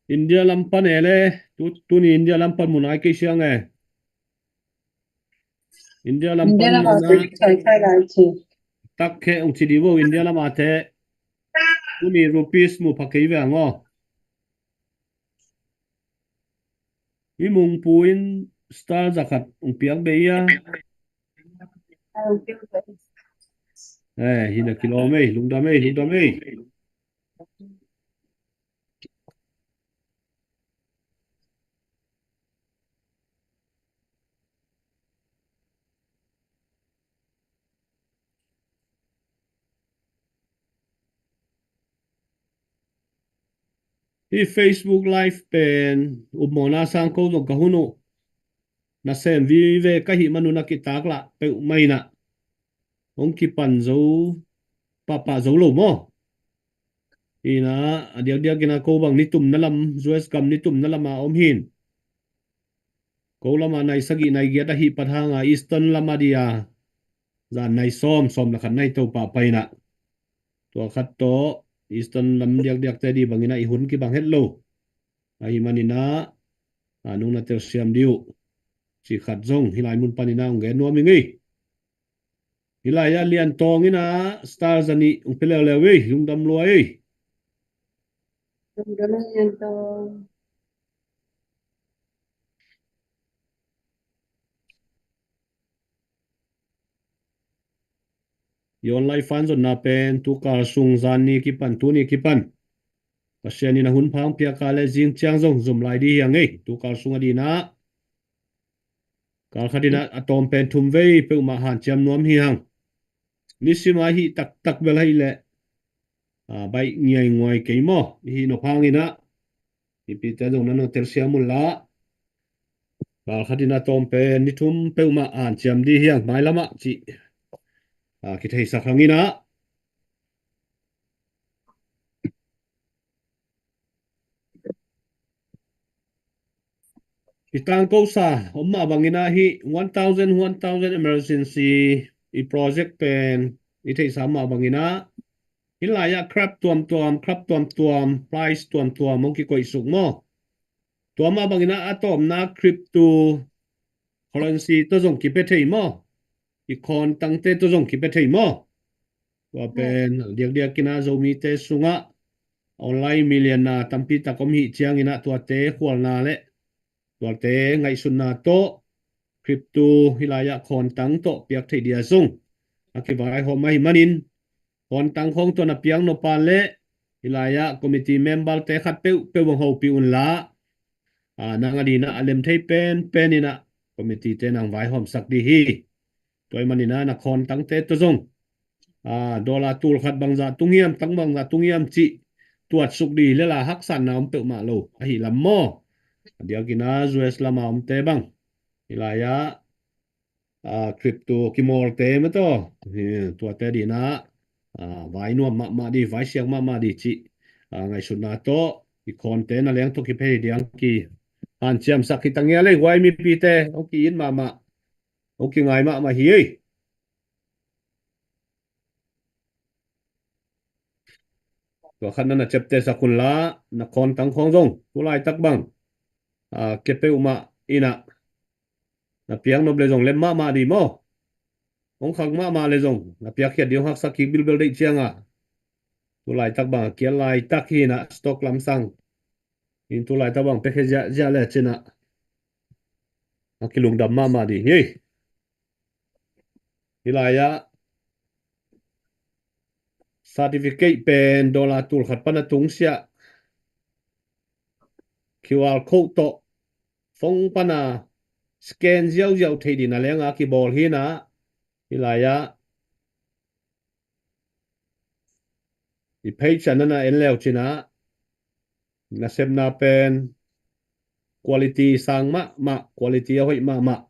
India lam pan e le, tu, tuni India lam pan mun ai kei siang e. India lam pan mun a tak khe ung ci di vo, India lam a te. Tuni rupees mu pha kei ve ang o. Hi mung pu in star zakhat ung piak be ia. Eh, hi na kilawm ei, lungdam ei, lungdam ei. Hi Facebook Live pen upmawhna sang ko zong ka hun uh. Na sem vive ka hih manun a kitak lah peuhmah inah hong kipan zo pahpah zo lo maw? Inah a diakdiak inah ko bang nitumna lam, U S gam nitumna lamah om hin. Ko lamah nai sagih nai giat ahih pat hanga Eastern lamah dia zan nai sawm, sawm le khat nai to pahpah inah. Tua khat tawh Eastern lam diakdiakte di banginah i hun kibang het lo. Ahih maninah a nung na telsiam di uh. Cih khat zong hih lai mun paninah hong gen nuam ing ei. Hih lai-ah Lian Tawng inah star zanih hong pia leuleu ei, lungdam lua ei. Lungdam ei Lian Tawng. I online fan zonna pen tukal sung zan ni kipan, tuni kipan Pasian in a hun phang piaka le zing ciang zong zum lai di hiang ei. Tukal sung a dinah kal khat inah a tawm pen thum vei peuhmah hanciam nuam hi hang. Nisim a hih taktak bel ahih leh a, baih ngiainguai kei maw? I hih nop hanginah mipite zong nan hong telsiam unla. Kal khat inah a tawm pen ni thum peuhmah hanciam di hiang, mailamah cih a, kitheisak hanginah. I tangkosa om mah banginah hih one thousand, one thousand emergency i project pen i theihsa mah banginah hih lai-ah crab tuamtuam, crab tuamtuam, prize tuamtuam hong kikoihsuk maw? Tua mah banginah a tawpna crypto currency tawh zong kipia thei maw? I khawn tangte tawh zong kipia thei maw? Tua pen diakdiak inah Zomite sungah online millionaire tampi tak om hih cianginah tuate khualna le Tuate ngaihsutna tawh, crypto hih lai-ah khawntang tawh piak theih dia zong a kivaihawm ahih manin, khawntang khawng tawh na piak nop a leh, hih lai-ah committee member-te khat peuhpeuh bang hopih unla, a, nang a dinah a lem thei penpen inah committee-te nang vaihawmsak dih hi. Tua ahih maninah na khawntangte tawh zong, a, dollar tul khat bangzah tung hiam, tang bangzah tung hiam cih tuatsuk dih lel a haksatna om peuhmah lo ahi lam maw? A diakinah U S lam a omte bang, hih lai-ah, a, crypto kimawlte mah tawh, hi, tuate dinah, a, vai nuam mahmah dih, vai siang mahmah dih cih, a, ngaihsutna tawh i khawnte na leng tawh kiphei diang kihanciamsak hi ta ngial ei. Guai mipite hong ki-it mahmah, hong kingai mahmah hi ei. Tua khat na na ciaptehsak unla, na khawntang khawng zong tu laitak bang, a, kia peuhmah inah na piak nop le zong lem mahmah dih maw? Hong khak mahmah le zong na piakkhiat dih hong haksa kik bilbel deih ciangah, tu laitak bang a kial laitak hi inah stock lamsang in tu laitak bang piakkhiat ziahziah le cinah a kilungdam mahmah dih hi. Hih lai-ah certificate pen dollar tul khat pan a tungsiah Q R code tawh phone pana scan ziauziau thei ding a leng a kibawl hi inah, hih lai-ah i page ah na na en leu cinah nasepna pen quality sang mahmah, quality a hoih mahmah,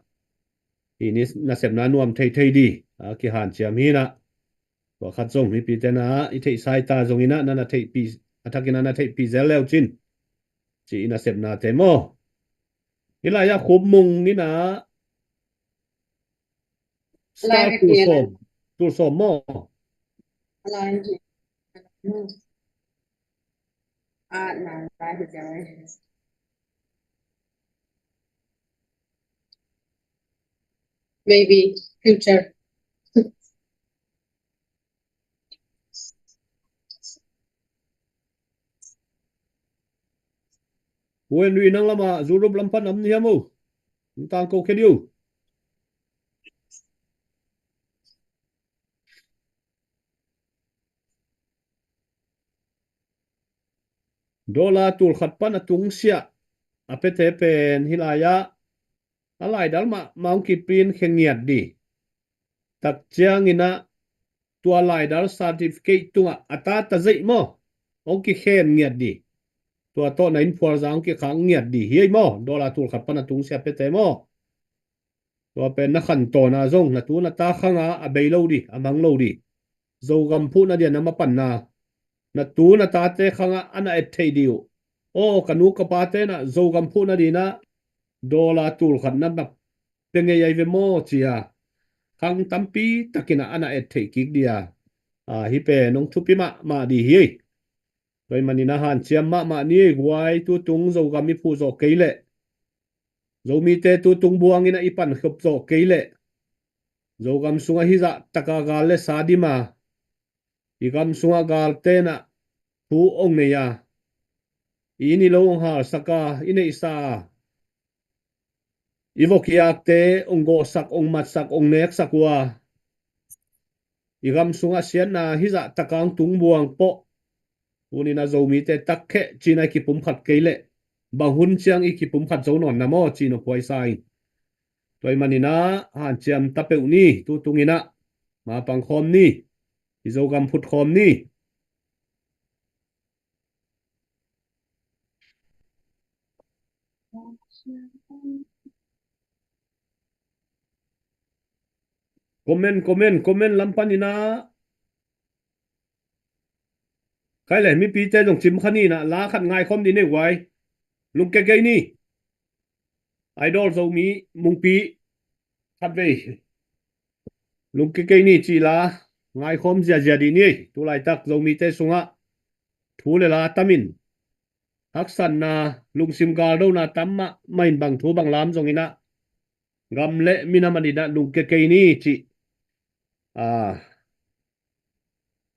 i ni nasepna nuam theithei dih a kihanciam hi inah, tua khat zong mipite na i theihsa hi ta zong inah na na theihpih, a thakin a na theihpih zel leu cin, ci i nasepnate maw? Hih lai-ah Khupmung inah Star tul sawm, tul sawm maw? Maybe future. Pu Henry, nang lamah Europe lam pan om ni hiam o? Hong tangko khia dih o. Dollar tul khat pan a tungsiah a piate pen hih lai-ah a laidal mahmah hong kiprint khia ngiat dih. Tak cianginah tua laidal certificate tungah a tata zeih maw, hong kikhen ngiat dih. Tua tawh na innphual zang hong kikhak ngiat dih hi ei maw? Dollar tul khat pan a tungsiah a piate maw? Tua pen na khantawn a zong na tu na ta khanga a bei lo dih, a mang lo dih. Zogam phuhna dia na mapanna, na tu na tate khanga a na et theih dih uh. Aw, ka nu ka pate na Zogam phuhna dinah dollar tul khat na na pia ngei ahi ve maw cia khang tampi takin a na et theih kik dih a, a, hih pen hong thupi mahmah dih hi. Tua ahih manin a hanciam mahmah ni ei guai, tutung Zogam i phuh zawh kei leh, Zomite tutung buang inah i pankhop zawh kei leh, Zogam sungah hih zah taka gal le sa dim a, i gam sungah galte na thu hong nei a, i inn i lo hong halsak a, i neihsa a, i vok i akte hong gawhsak, hong matsak, hong neksak uh a, i gam sungah siatna hih zah taka hong tung buang pawh, tunin a Zomite takkheh cina i kipumkhat kei leh, bang hun ciang i kipumkhat zo nawn na maw ci nop huai sa ing. Tua ahih manin a hanciam ta peuh ni, tutung inah mapang khawm ni, i Zogam phut khawm ni. Comment, comment, comment lam panin a, khai le mipite zong cim kha ni inah, la khat ngaikhawm dih ni ei guai. Lungke kei ni. Idol Zomi Mungpi khatvei lungke kei ni cih la ngaikhawm ziazia dih ni ei. Tu laitak Zomite sungah thu le la tamin, haksatna, lungsim galdona tam mahmah in, bang thu bang lam zong inah, gam le minam a dinah lungke kei ni cih, a,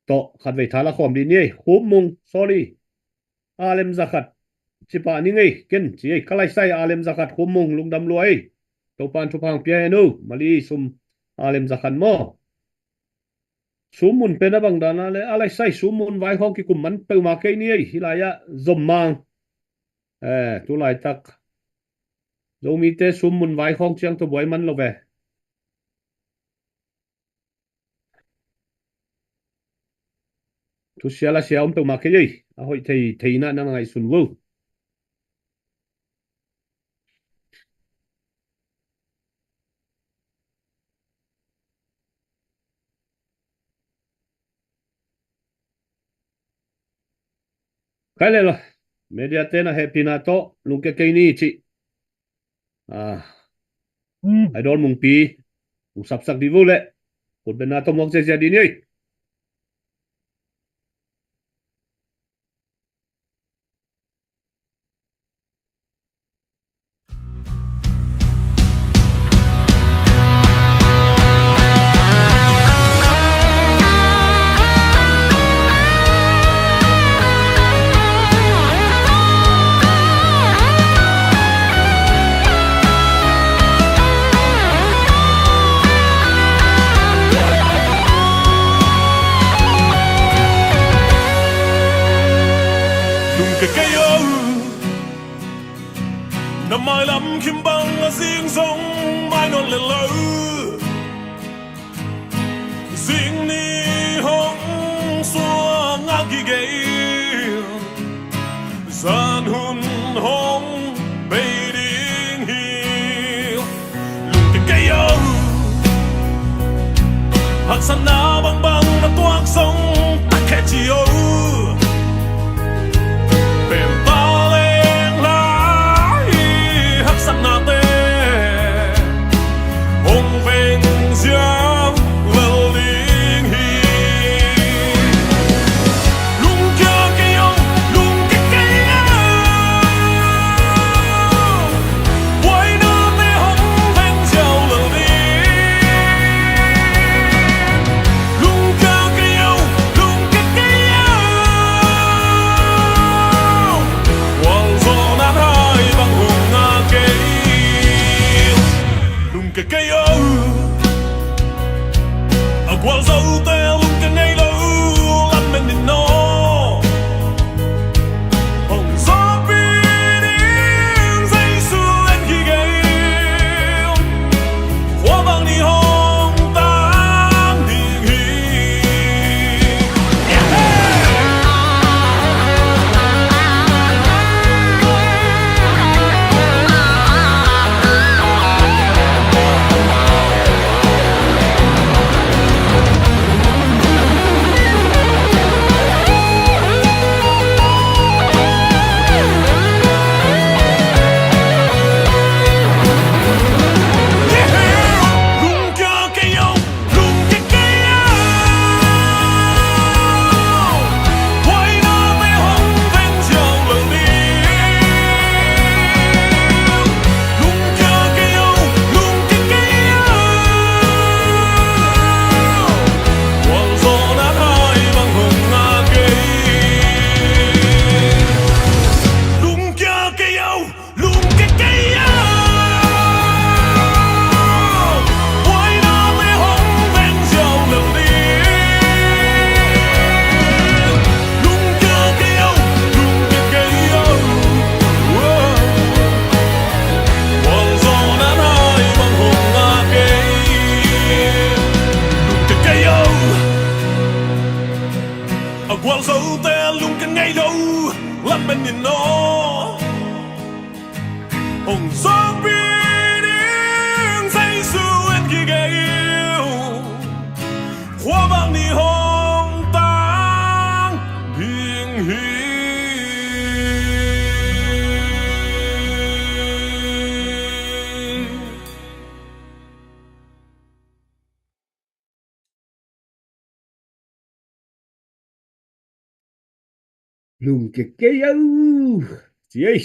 tawh khatvei thala khawm dih ni ei. Khupmung, sorry, a lem za khat. ci pah ning ei, ken ci ei. Ka laisai a lem za khat, Khum Mung, lungdam lua ei. Topa'n thupha hong pia hen o. Mali sum a lem za khat maw. Sum mun pen a bang dan a le, a laisai sum mun vai khawng kikum man peuhmah kei ni ei. Hih lai-ah Zom Mang, eh, tu laitak Zomite sum mun vai khawng ciang tawh buai man lo ve. Thusia lasia om peuhmah kei ei. A hoih thei, theihna na ngaihsun vo. Khai le lo. Media te na hehpihna tawh lungkia kei ni ci. Ah. Idol Mungpi, hong sapsak dih vo le. Khutbetna tawh muak ziazia dih ni ei. Lungkia kei o. Na mailam khim bang a zing zong mai nawn lel lo. Zing ni hong suang a kigei, zan hun hong bei ding hi. Lungkia kei o. Haksatna bangbang na tuak zong tak khe ci o. Pen taleng lai haksatnate hong veng ziau lel ding hi. Lungkia kei o, lungkia kei o. Buainate hong veng ziau lel ding. Lungkia kei o, lungkia kei o. Gualzawhna hai bang hong ngak kei. Lungkia kei o. A gualzote lungkia ngei lo, lamen in aw. Hong zawhpih ding Jesu en kigei. Khua bang ni hong tang ding hi. Lungkia kei o, lungkia kei o. Buainate hong veng ziau lel ding. Lungkia kei o, lungkia kei o. Gualzawhna hai bang hong ngak kei. Lungkia kei o. A gualzote lungkia ngei lo, lamen in aw. Hong zawhpih ding Jesu en kigei. Khua bang ni hong tang ding hi. Lungkia kei o, ci ei.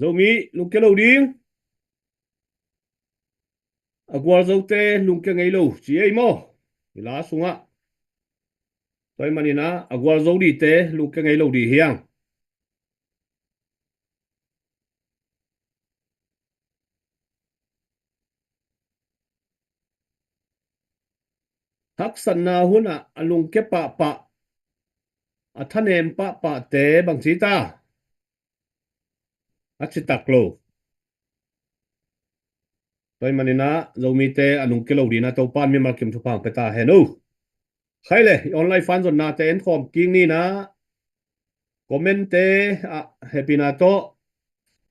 Zomi lungkia lo ding. A gualzote lungkia ngei lo ci ei maw. I la sungah. Tua ahih manin ah a gualzo dingte lungkia ngei lo ding hi hang. haksatna hunah a lungkia pahpah, a thanem pahpahte bangci ta? A citak lo. Tua ahih maninah Zomite a lungkia lo dinah Topan mimal kim thupha hong pia ta hen uh. Khai le, i online fan zonnate en khawm kik ninah, comment-te ah hehpihna tawh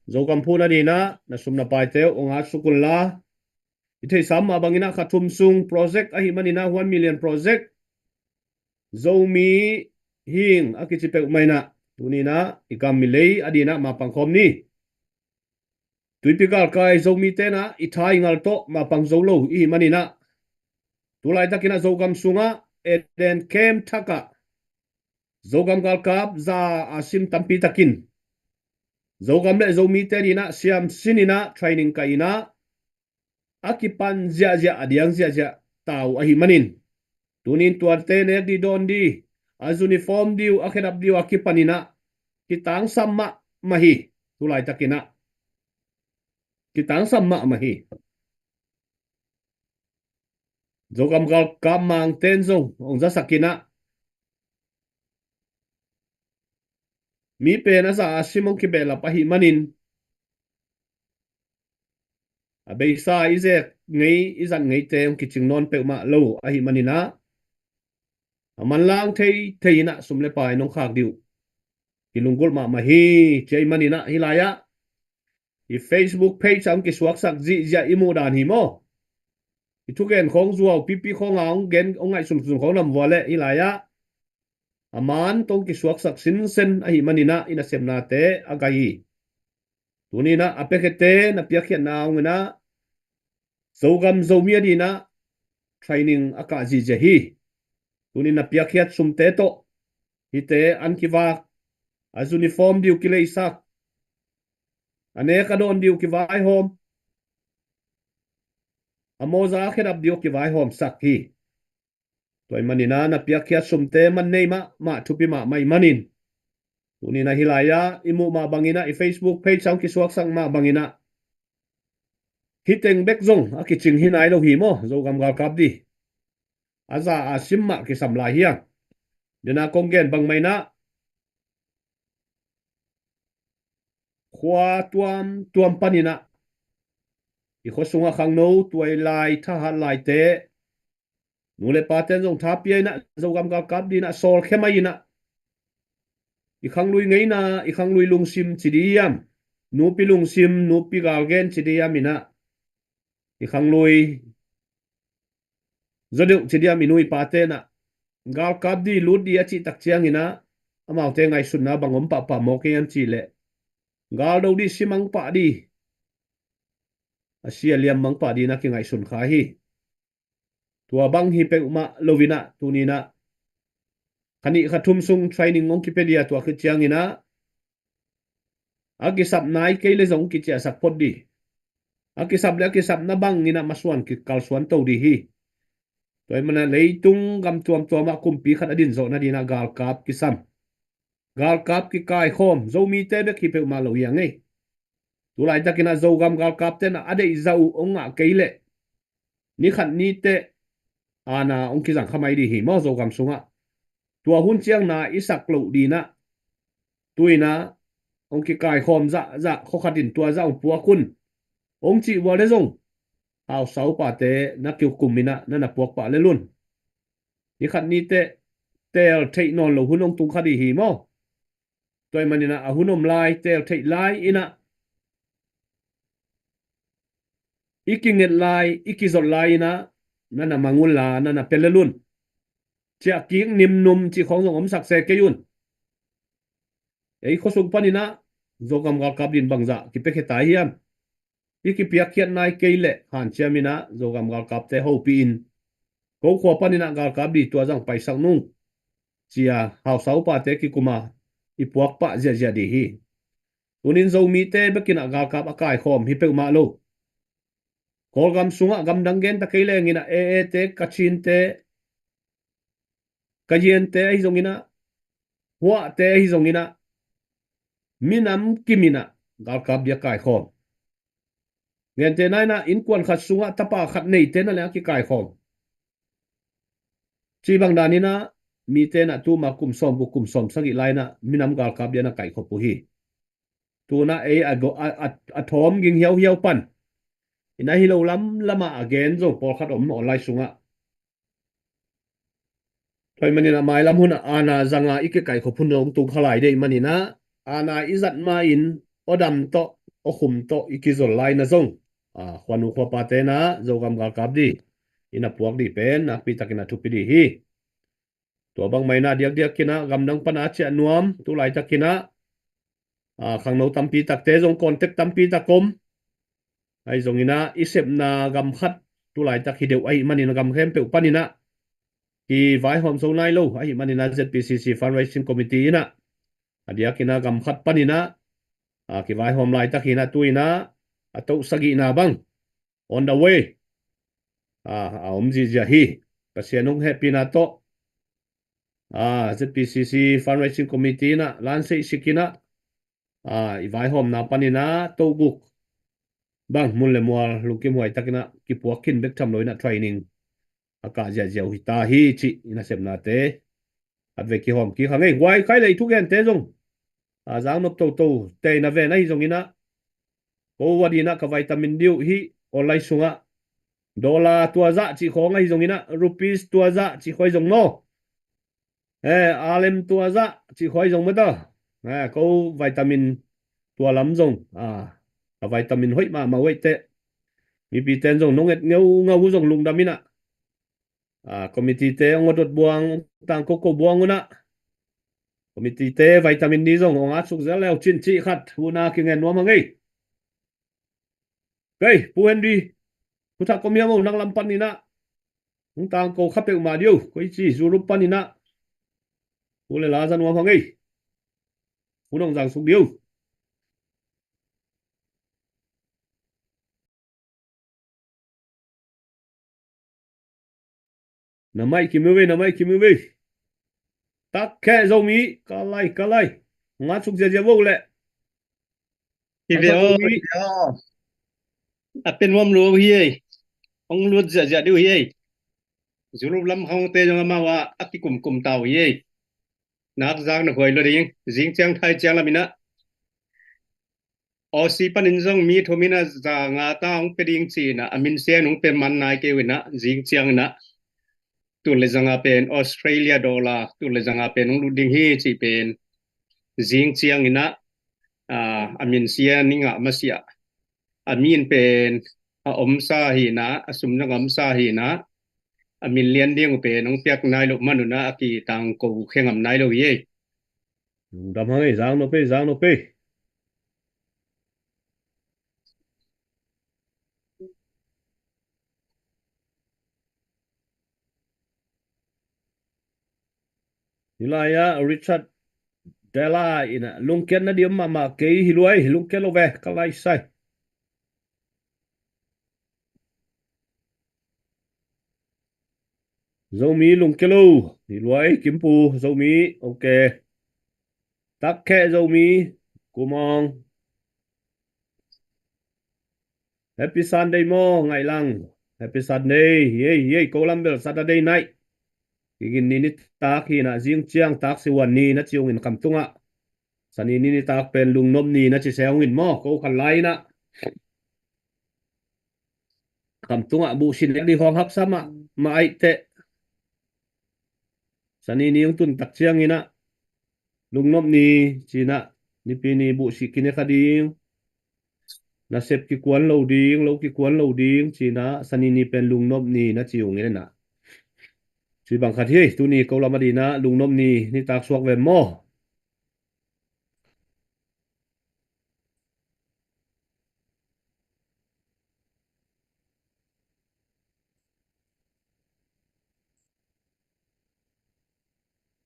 Zogam phu nadinah na sum na paite uh hong at suk unla, i theihsa mah banginah kha thum sung project ahih maninah one million project, Zomi hing a kici peuhmah inah tuninah i gam i lei a dinah mapang khawm ni. Tuipi galkai Zomite inah i tha i ngal tawh mapang zo lo i hih maninah, tulaitakinah Zogam sungah Eden Camp thakah Zogam galkap za a sim tampi takin Zogam le Zomite dinah siam sininah training kah inah a kipan ziahziah, a diang ziahziah ta uh ahih manin, tunin tuate nek dih dawn dih, a uniform dih uh, a khedap dih uh a kipaninah kitangsam mahmah hi. Tulaitakinah kitangsam mahmah hi. Zogam galkap mangten zong hong zasakinah mi pen a za a sim hong kibehlap ahih manin, a beisa i zek ngei, i zat ngeite hong kicing nawn peuhmah lo ahih maninah, a manlang thei thei inah sum le pai nong khak dih uh kilunggulh mahmah hi. Cia ahih maninah hih lai-ah i Facebook page ah hong kisuaksak zihziah i muh dan hi maw? I thugen khawng zuau pipi khawng a hong gen, hong ngaihsunsun khawng lam vua leh hih lai-ah a man tawh hong kisuaksak sinsen ahih maninah i nasepnate a gai hi. Tuninah a piakhiate na piakkhiatna hong inah Zogam Zomi a dinah training a kah zihziah hi. Tunin na piakkhiat sumte tawh hihte an kivak, a uniform dih uh kileisak, a nek a dawn dih uh kivaihawm, a mawza a khedap dih uh kivaihawmsak hi. Tua ahih maninah na piakkhiat sumte man nei mahmah, thupi mahmah ahih manin, tuninah hih lai-ah i muh mah banginah, i Facebook page ah hong kisuaksak mah banginah hih teng bek zong a kicing hi nai lo hi maw? Zogam galkap dih a za a sim mah kisam lai hi a. Dena kong gen bangmah inah khua tuamtuam paninah i khua sungah khangno tuai lai, thahat laite, nu le paten zong tha pia inah Zogam galkap dinah sawlkhia mai inah, i khanglui ngeina, i khanglui lungsim ci dih hiam, nupi lungsim, nupi galgen ci dih hiam inah, i khanglui zaw deuh ci dih hiam, i nu i pate inah galkap dih, lut dih a cih tak cianginah amaute ngaihsutna bang om pahpah mawk hiam cih leh, gal do dih, simang pah dih, a sia liam mang pah dih inah kingaihsun kha hi. Tua bang hi peuhmah lo inah tuninah kha nih kha thum sung training hong kipia dih a, tua khit cianginah a kisap nai kei le zong kiciahsak phot dih, a kisap le a kisapna banginah masuan kikalsuan to dih hi. Tua ahih maninah leitung gam tuamtuamah kumpi khat a din zawh nadinah galkap kisam, galkap kikaikhawm Zomite bek hi peuhmah lo hi a ngei. Tulaitakinah Zogam galkapte inah a deihzah uh hong ngah kei leh, nikhat niteh aana hong kizang kha mai dih hi maw Zogam sungah? Tua hun ciang na i sak loh dinah tuinah hong kikaikhawm zahzah, khuakhat in tua zah hong puak un hong cih vua le zong, hausa upate na kikum inah na na puak pah lel un. Nikhat niteh teel theih nawn lo hun hong tung kha dih hi maw? Tua ahih maninah a hun om lai, teel theih lai inah, i kinget lai, i kizot lai inah na na mang unla na na pia lel un. Ciahkik nimnum cih khawng zong omsak se kei un. Ei khuasung paninah Zogam galkap din bangzah kipiakhia ta hiam? I kipiakkhiat nai kei leh hanciam inah Zogam galkapte hopih in, ko khua paninah galkap dih tua zang paisak nung, ci-a hausa upate kikuma i puak pah ziahziah dih hi. Tunin Zomite bekinah galkap a kaikhawm hi peuhmah lo. Kawlgam sungah gamdang genta kei lenginah A A te, Kachinte, Kayiante ahi zonginah, Huahte ahi zonginah, minam kiminah galkap dih a kaikhawm. Gentehna inah innkuan khat sungah tapa khat neite na le a kikaikhawm. Ci bang daninah mite nah tuma kum sawm guk kum sawm sagih lainah minam galkap dianah kaihkhop uh hi. Tunah ei a, a, a, a thawm ging hiauhiau pan inah hi lo lamlamah a gen zong pawlkhat om online sungah. Tua ih maninah mailam hunah ana zanga i kikaihkhop hun zong tung khalai deih maninah ana i zat ma-in awdam tawh awkhum tawh i kizol laina zong a, khuanu khuapate nah Zogam galkap dih ina puak dih pen nakpitakinah thupi dih hi. Tua bangmah inah diakdiakinah gamdang pana a ciah nuam tulaitakinah a, khangno tampi takte zong contact tampi tak om. Ahi zonginah i sepna gam khat tulaitak hi deuh ahi maninah gam khempeuh paninah kivaihawm zo nai lo ahi maninah Z P C C Fundraising Committee inah a diakinah gam khat paninah a, kivaihawm laitak hinah tu inah a toh sagihna bang on the way a, a om zihziah hi. Pasian hong hehpihna tawh a, Z P C C Fundraising Committee inah lanseih sikinah a, i vaihawmna paninah toh guk bang mun le mual lungkim huaitakinah kipuak khin bek tham lo inah training a kah ziahziah uh hi ta hi cih i nasepnate at ve kihawm kik hang ei. Guai, khai le i thugente zong a, zang nop toto teina ven ahi zonginah ko vadinah ka vitamin dih uh hi online sungah dollar tua zah cih khawng ahi zonginah rupees tua zah cih khuai zong maw. Eh, alem tua zah cih khuai zong mata. Eh, ko vitamin tua lam zong a, ka vitamin hoih mahmah uh eite. Mipiten zong nong et ngeungau uh zong lungdam inah a, committee te hong awdot buang, tangko ko buang unah committee te vitamin dih zong hong atsuk zel leu cin cih khat huna kingen nuam hang ei. Kei Pu Henry, Pu Thak ko miam o, nang lam paninah hong tangko kha peuhmah dih o, koi ci Europe paninah Pu le la za nuam hang ei. Pu nong zangsuk dih o. Na maih kim uh vei, na maih kim uh vei. Takkheh Zomi, ka lai, ka lai. Ngat suk ziazia vo leh. Hi ve aw, hi ve aw. A pen nuam lo hi ei. Hong lut ziazia diu hi ei. Zulu lam khawngte zong amau ah a kikumkum tau hi ei. Nak zak na huai lo ding. Zing ciang thai ciang laminah Aussie panin zong mi thum in a za nga ta hong pia ding ci-in ah a min sia in hong pia man nai kei uh in ah zing ciangin ah tul le zanga pen Australia dollar tul le zanga pen hong lut ding hi cih pen zing ciangin ah, ah, a min sia ning ah masiah a min pen a omsa hi in ah a sum zong a omsa hi in ah a min lian ding uh pen hong piak nai loh man un ah a kitangko khe ngam nai lo hi ei. Lungdam hang ei, zang nop ei, zang nop ei. Hih lai-ah Richard Dela in ah lungkiat na diam mahmah kei hi luai, lungkiat lo ve, ka lai sai. Zomi lungkia lo. Hi luai, Kimpu, Zomi, ok. Takkhe Zomi, kumang. Happy Sunday maw, Ngaihlang. Happy Sunday. Yei, yei, ko lam bel Saturday night. Kigin ni nitak hi na, zing ciang tak siwan ni na ci ung in, Khamtung ah. Sani ni nitak pen lungnop ni na ci se ung in maw, ko khan lai na. Khamtung ah buh sin lek ding khawng haksa mah, mah aih teh. Sani ni hong tun tak ciangin ah, lungnop ni ci-in ah, nipi ni buh sih kine kha ding. Nasep kikuan lo ding, lo kikuan lo ding ci-in ah, sani ni pen lungnop ni na ci ung in ah. Ci bang khat hi, tuni ko lam a ding ah, lungnop ni nitak suak ve maw.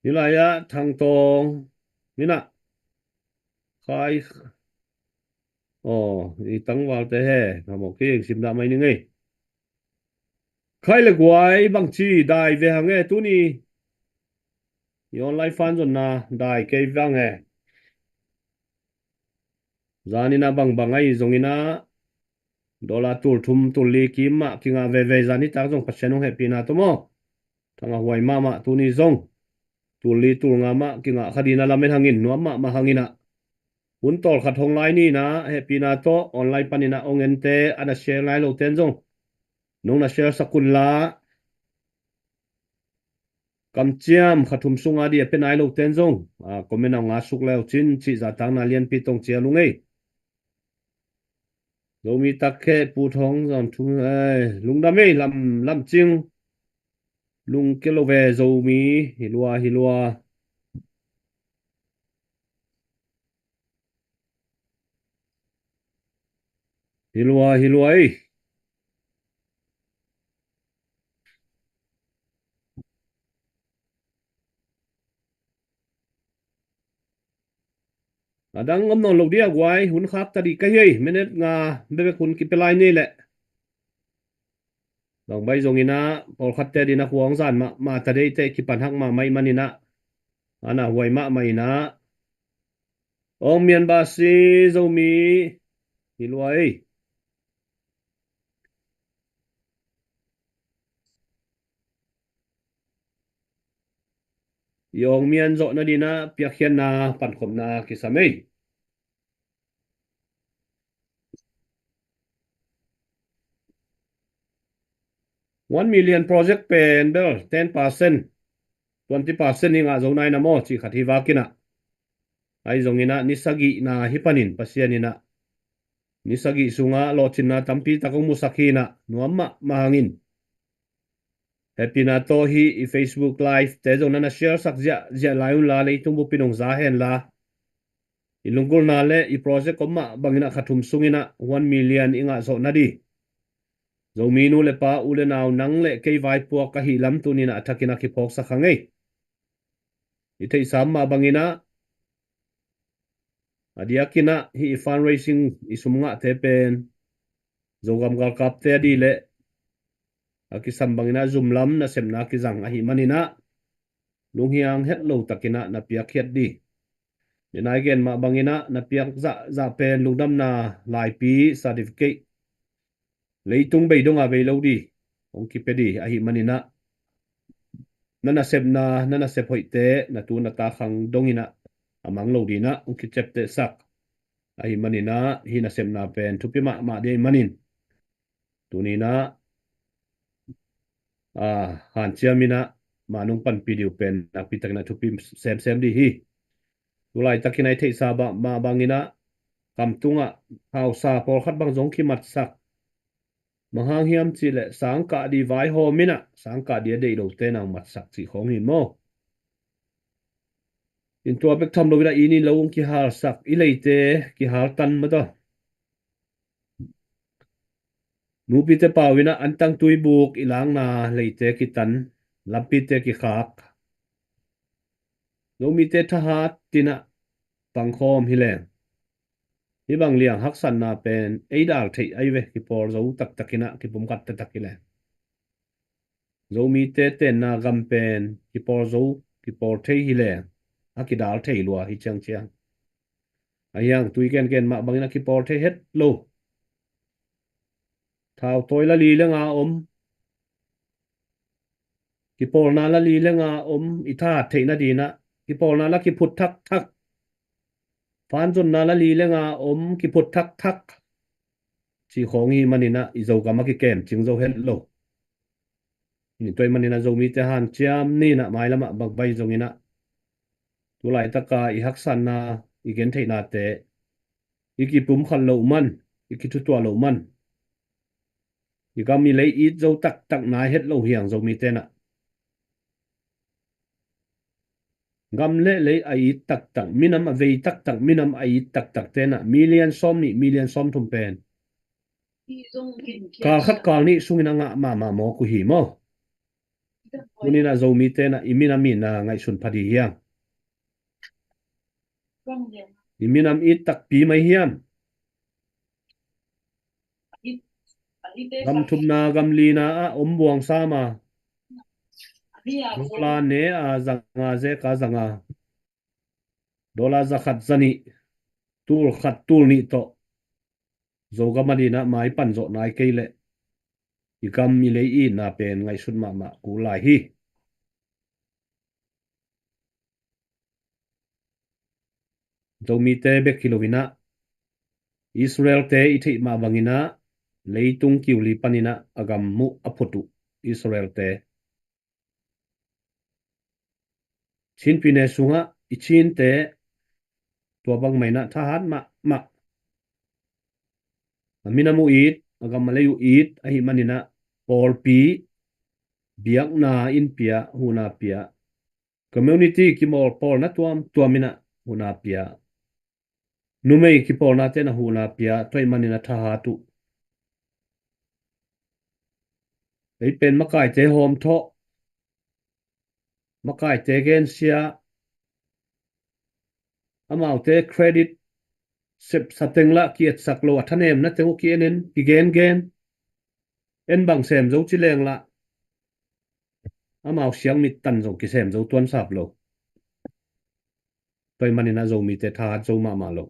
Hi lai ah Thang Tawng, ni na. Khai. Aw, i tangval te he, na mawk hi, sim dah mai ni ngei. Khai le guai bangci dai ve hang e tuni. I online fan zonna dai kei ve hang e. Zan in ah bangbang ahi zongin ah dollar tul thum tul li kim ah kingah veve, zan nitak zong Pasian hong hehpihna tawh maw. Thang a huai mahmah tuni zong. Tul li tul nga mah kingah kha dina lamen hangin nuam mahmah hangin ah. Hun tawlkhat hong lai nina hehpihna tawh online panin ah hong ente a na share nai lo ten zong. Nong na share sak un la. Kamciam kha thum sunga di a pe nai lo ten zong. A, comment a hong a suk leu cin cih zahtakna lianpi tong cia lung ei. Zomi tak khe Pu Thong zong thu, eh, lungdam ei lam, lam cing. Lung ke lo ve Zomi, hi lua, hi lua. Hi lua, hi lua ei. A dang om nawn lo dia guai, hun khak ta dih ka hi ei, minute nga bebek hun kipia lai ni leh. Bang bai zongin ah, pawlkhatte din a khuang zan mah, mah ta deite kipan hak mahmah ih manin ah. A na huai mahmah in ah. Ong mian ba si Zomi. Hi lua ei. I ong mian zawh nadin ah piakkhiatna pankhopna kisam ei. One million project pen bel ten percent, twenty percent hi ngah zo nai na maw cih khat hi vakin ah. Ahi zongin ah ni sagihna hi panin Pasian in ah ni sagih sungah lawhcinna tampi tak hong musak hi in ah nuam mahmah hangin. Hehpihna tawh hih i Facebook Live te zong na na share sak ziahziah lai un la, leitung bupin hong za hen la. I lunggulhna le i project om mah bangin ah kha thum sungin ah one million i ngah zawh nadih. Zomi nu le pa, u le nau, nang le kei vaipuak ka hih lam tunin ah a thakin ah kiphawksak hang ei. I theihsa mah bangin ah, a diakin ah hih i fundraising i sum ngahte pen Zogam galkapte a dih leh a kisam bangin ah zumlam nasepna kizang ahih manin ah lunghiang het lo takin ah na piakkhiat dih. Minai gen mah bangin ah na piak zahzah pen lungdamna laipi certificate leitung bei dong a bei lo dih hong kipia dih ahih manin ah na nasepna, na nasep hoihte na tu na ta khang dongin ah a mang lo dih in ah hong kiciaptehsak ahih manin ah hih nasepna pen thupi mahmah dih ahih manin tunin ah, a, hanciam in ah manung panpih dih uh pen nakpi takin ah thupi semsem dih hi. Tu laitakin ah i theihsa mah bangin ah kam tungah hausa pawlkhat bang zong kimatsak. Bang hang hiam cih leh sangkah dih vaihawm in ah sangkah dih a deih lote na hong matsak cih khawng hi maw? In tua bek tham lo in ah i ni lo hong kihalsak, i leite kihaltan mah tawh. Nupite pau in ah antang tuibuk i langna leite kitan, lampite kikhak. Zomite thahat in ah pangkhawm hi leng. Hih bang liang haksatna pen ei dal theih ahi ve, kipawl zo taktak in ah kipumkhat taktak hi leng. Zomite tenna gam pen kipawl zo, kipawl thei hi leng a kidal thei lua hi ciangciang. A hiang tui kenken mah bangin a kipawl thei het lo. Thau tawi la li le nga om. Kipawlna la li le nga om, i thahat theih nadin ah kipawlna la kiphut thakthak. Fanzonna la li le nga om, kiphut thakthak. Cih khawng hi manin ah i Zogam a kikem cing zo het lo. Ni tuai manin ah Zomite hanciam ni in ah mailam ah bang bai zongin ah tu laitaka i haksatna, i gentheihnate i kipumkhat loh man, i kithutuah loh man, i gam i lei it zo taktak nai het lo hi hang Zomite in ah. Gam le lei a it taktak, minam a vei taktak, minam a it taktakte in ah million sawm nih, million sawm thum pen kal khat kal nih sungin a ngah mahmah mawk uh hi maw? Tunin ah Zomite in ah i minam itna ngaihsun pha dih hiam? I minam it takpi mai hiam? Gam thumna, gam lina ah om buang sam a, dollar ne a zanga, zeka zanga, dollar za khat za nih, tul khat tul nih tawh Zogam adin ah mai pan zawh nai kei leh i gam i lei itna pen ngaihsut mahmah kul lai hi. Zomite bek hi loinah Israel-te i theih mah banginah leitung kiuli paninah a gam muh a phut uh Israel-te. Chin pyine sungah i Chinte tua bangmah inah thahat mahmah. A minam uh it, a gam a lei uh it ahih maninah pawlpi biakna in pia, huhna pia, community kimawl pawlna tuamtuam inah huhna pia. Numei kipawlnate na huhna pia, tua ahih manin a thahat uh. Ei pen makaite hawmthawh, makaite gensia, amaute credit sepsa teng lah kietsak lo, a thanemna teng uh ki-en en, kigengen, en bang sem zo ci leng lah amau siang mit tan zong kisem zo tuan sap lo. Tua ahih manin a Zomite thahat zo mahmah lo.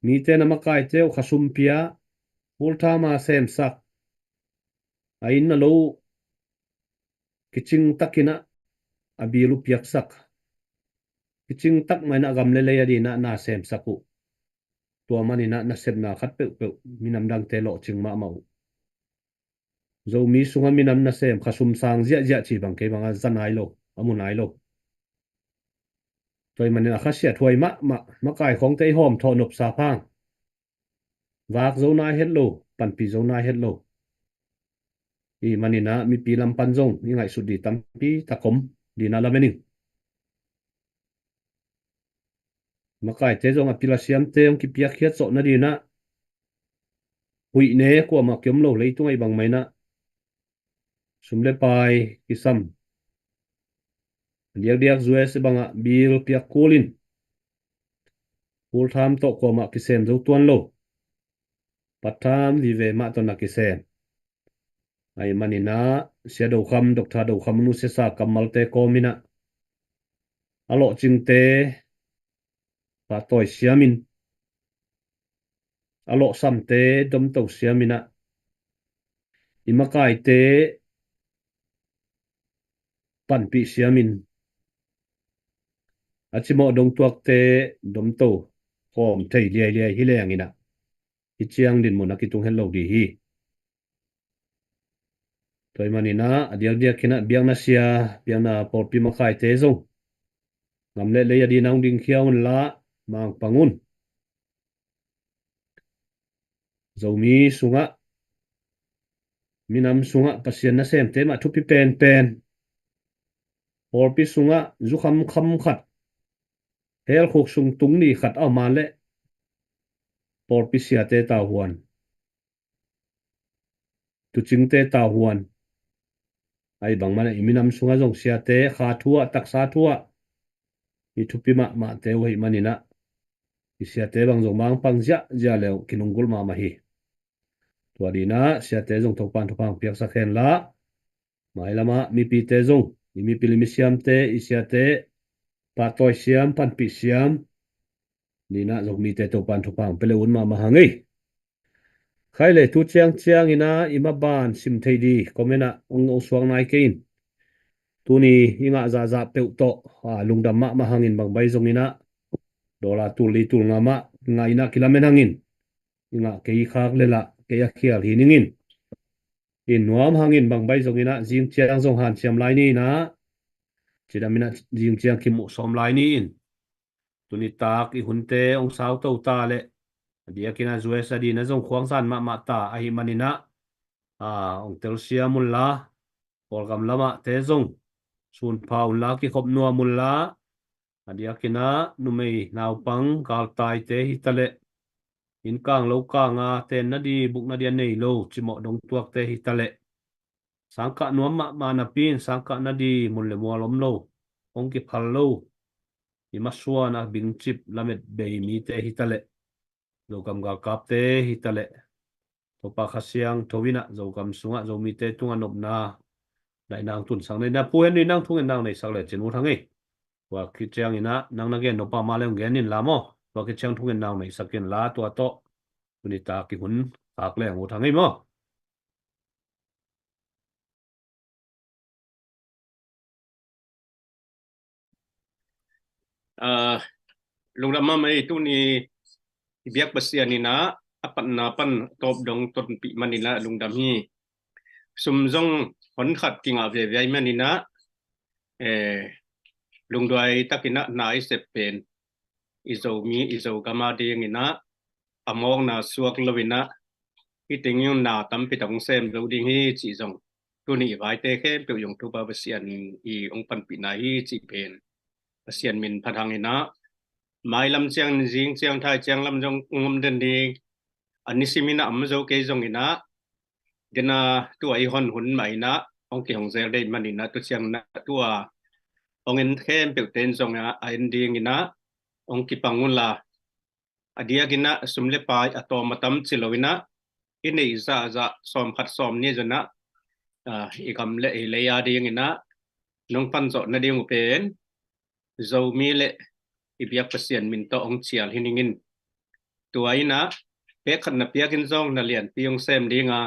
Mite na makaite uh khasum pia, full time a semsak, a inn a lo uh kicing takinah a bill uh piaksak, kicing tak mah inah gam le lei a dinah na semsak uh. Tua maninah nasepna khat peuhpeuh minam dangte lawhcing mahmah uh. Zomi sungah minam nasem khasum sang ziahziah ci bang kei bangah za nai lo, a mu nai lo. Tua ahih manin a khasiat huai mahmah, makai khawngte i hawmthawh nopsa phang vak zo nai het lo, panpih zo nai het lo. Ahih maninah mipi lam pan zong i ngaihsut di tampi tak om dinah lamen ing. Makaite zong a pil a siamte hong kipiakkhiat zawh nadinah huih ne kuamah kiom lo, leitung ahih bangmah inah sum le pai kisam, a diakdiak U S bangah bill piak kulin, full time tawh kuamah kisem zo tuan lo, part time vive mah tawh na kisem. Ahih maninah Sia Do Kham, Doctor Do Kham nusiasa kammalte kawminah a lawhcingte pahtawi siamin, a lawhsamte domto siaminah i makaite panpih siamin, a cimawh dongtuakte domto khawm thei liailiai hi lenginah hih ciang dinmun a kitung het lo di hi. Tua ahih maninah a diakdiakinah biakna sia, biakna pawlpi makaite zong gam le lei a dinah hong dingkhia unla mangpang un. Zomi sungah, minam sungah Pasian nasemte mah thupi penpen, pawlpi sungah zukhamkham khat, helkhuk sung tung ni khat a om a leh pawlpi siate tauhuan, tucingte tauhuan, ahih bangmah inah i minam sungah zong siate kha thu ah, taksa thu ah i thupi mahmahte uh ahih maninah i siate bang zong mangpang ziahziah le uh kinunggulh mahmah hi. Tua dinah siate zong Topan thupha hong piaksak henla, mailamah mipite zong, i mipil i misiamte, i siate pahtawi siam, panpih siam dinah Zomite Topan thupha hong pia le un mahmah hang ei. Khai le tu ciangcianginah i maban sim thei di comment ah hong, hong suak nai kei in. Tuni i ngah zahzah peuh tawh, a, lungdam mahmah hangin bangbai zonginah dollar tul li tul nga mah ngah inah kilamen hangin, i ngah kei khak le lah kei a khial hi ningin. I nuam hangin bangbai zonginah zing ciang zong hanciam lai ni inah, cidaminah zing ciang kimuh sawm lai ni in. Tuni tak i hunte hong sauto ta leh a diakinah U S a dinah zong khuangzan mahmah ta ahih maninah, a, hong telsiam unla, Kawlgam lamahte zong sunpha unla, kikhop nuam unla, a diakinah numei naupang galtaite hitaleh, innkang lokanga tenna di, bukna di a nei lo cimawh dongtuakte hitaleh, sangkah nuam mahmah napi in sangkah na di mun le mual om lo, hong kiphal lo, i masuan a bingcip lamet bei mite hitaleh, Zogam galkapte hitaleh, Topa Kha Siangtho inah Zogam sungah Zomite tungah nopna daihna hong tunsak ni inah, Pu Henry, nang thungetna hong neisak lecin ut hang ei. Tua khit cianginah nang na gen nop a mah le hong gen inla maw. Tua khit ciang thungetna hong neisak inla, tua tawh tuni tak i hun khak le hong ut hang ei maw. Ah, lungdam mahmah ei. Tuni i biak Pasian in ah a patna pan tawp dong tonpih man in ah lungdam hi. Sum zong hon khat kingah veve ahih man in ah, eh, lungduai takin ah na i sep pen i Zomi, i Zogam a ding in ah a mawkna suak lo in ah, hih teng in na tampi tak hong sem zo ding hi cih zong, tuni i vaite khempeuh zong Topa Pasian in hong panpihna hi cih pen Pasian min phat hang in ah, mailam ciang, zing ciang, thai ciang lam zong hong om den ding. A nisim in ah om zo kei zong in ah, den a tua i hon hun mah in ah hong kihong zel dei man in ah, tu ciang na tua hong en khempeuh ten zong a en ding in ah hong kipang un la, a diak in ah sum le pai a tawm a tam ci lo in ah, i neih zahzah sawm khat sawm nih zong ah, ah, i gam le i lei a ding in ah nong pan zawh nading uh pen Zomi le i biak Pasian min tawh hong cial hi ning in. Tua in ah pek khat na piak in zong na lianpi hong sem ding a,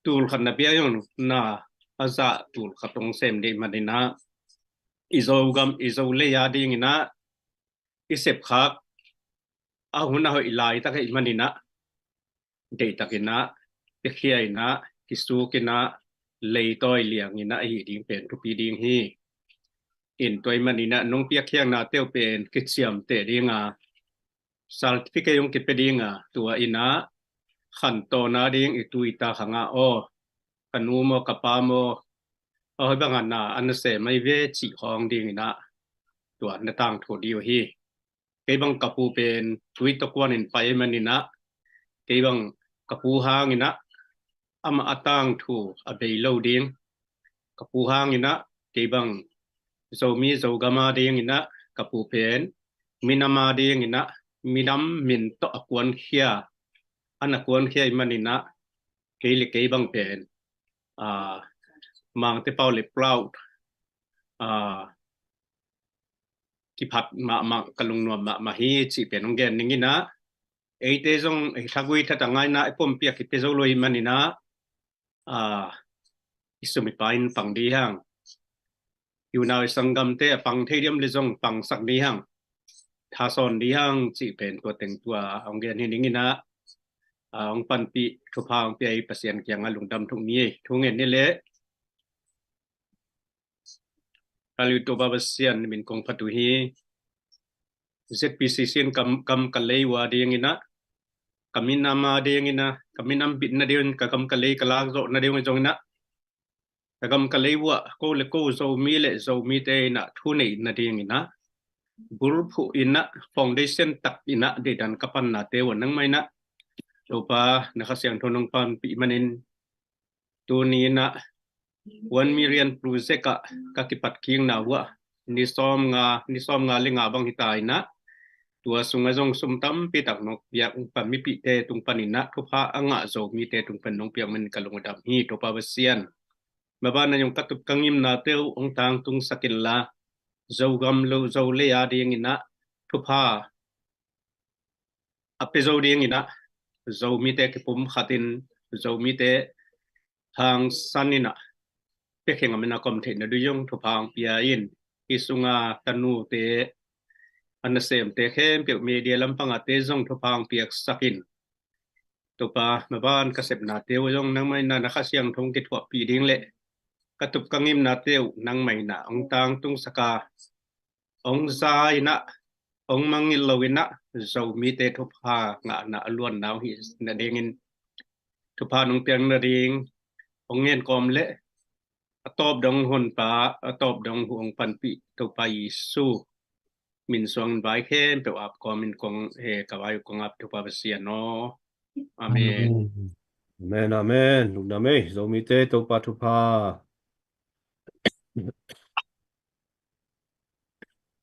tul khat na piak in zong na a zah tul khat hong sem ding man in ah, i Zogam, i Zolei a ding in ah i sepkhak a hun a hoih laitak ahih man in ah, deihtak in ah, piakhia in ah, kisuk in ah, leitawi liang in ah ahih ding pen thupi ding hi. In tua ahih man in ah nong piakkhiatna te uh pen kiciamteh ding a, certificate hong kipia ding a, tua in ah khantawn a ding i tu i ta khang ah, aw, ka nu maw, ka pa maw, a hoih bang a na a na sem ahi ve cih khawng ding in ah tua na tangthu ding uh hi. Kei bang ka pu pen tui tawh kuan in pai man in ah, kei bang ka pu hang in ah amah a tangthu a bei lo ding. Ka pu hang in ah kei bang Zomi Zogam a ding in ah ka pu pen minam a ding in ah minam min tawh a kuankhia, a na kuankhia ahih man in ah kei le kei bang pen, ah, Mangte pau le proud, ah, kiphat mahmah, ka lungnuam mahmah hi cih pen hong gen ning in ah, eite zong ei thagui that a ngai in ah i pumpi a kipia zo lo ahih man in ah, ah, i sum i pai in pang ding hang. I unau i sanggamte a pang thei diam le zong pangsak ding hang. Thasawn ding hang cih pen tua teng tua hong gen hi ning in ah, ah, hong panpih thupha hong pia i Pasian kiang ah lungdam thu ngen ni ei. Thu ngen ni leh, ka liu Topa Pasian min kong phat uh hi. Z P C C in kam, kam ka lei uh a ding in ah, ka minam a ding in ah, ka minam bitna ding in, ka kam ka lei ka lak zawhna ding in zong in ah, ka kam ka lei uh ah ko le ko Zomi le Zomite in ah thu neih nading in ah, bulphuh in ah, foundation tak in ah deidan ka pannate uh ah nangmah in ah Topa na Kha Siangtho nong panpih man in, tuni in ah One Million Project ah ka kipat kikna uh ah ni sawm nga, ni sawm nga le nga bang hi ta in ah, tua sung ah zong sum tampi tak nong piak pan mipihte tung pan in ah thupha a ngah Zomite tung pan nong piak man in ka lungdam hi Topa Pasian. Maban ah zong ka tup ka ngimnate uh hong tangtungsak in la, Zogam lo Zolei a ding in ah thupha a pia zo ding in ah, Zomite kipumkhat in, Zomite hangsan in ah, pia khia ngam in ah ka om theihna ding zong thupha hong pia in, hih sung ah tanute, a nasemte khempeuh media lampang ah te zong thupha hong piaksak in. Topa, maban ka sepnate uh zong nangmah in ah na Kha Siangtho hong kithuahpih ding le ka tup ka ngimnate uh nangmah in ah hong tangtungsak a, hong za in ah, hong mangngilh lo in ah, Zomite thupha ngahna a luanna hong hih nading in, thupha nong piak nading hong ngen kawm le, a tawp dong Honpa, a tawp dong hu hong panpih Topa Jesu min suang in vai khempeuh ap kawm in kong, he, ka vai uh kong ap Topa Pasian aw. Amen. Amen, amen. Lungdam ei, Zomite Topa thupha.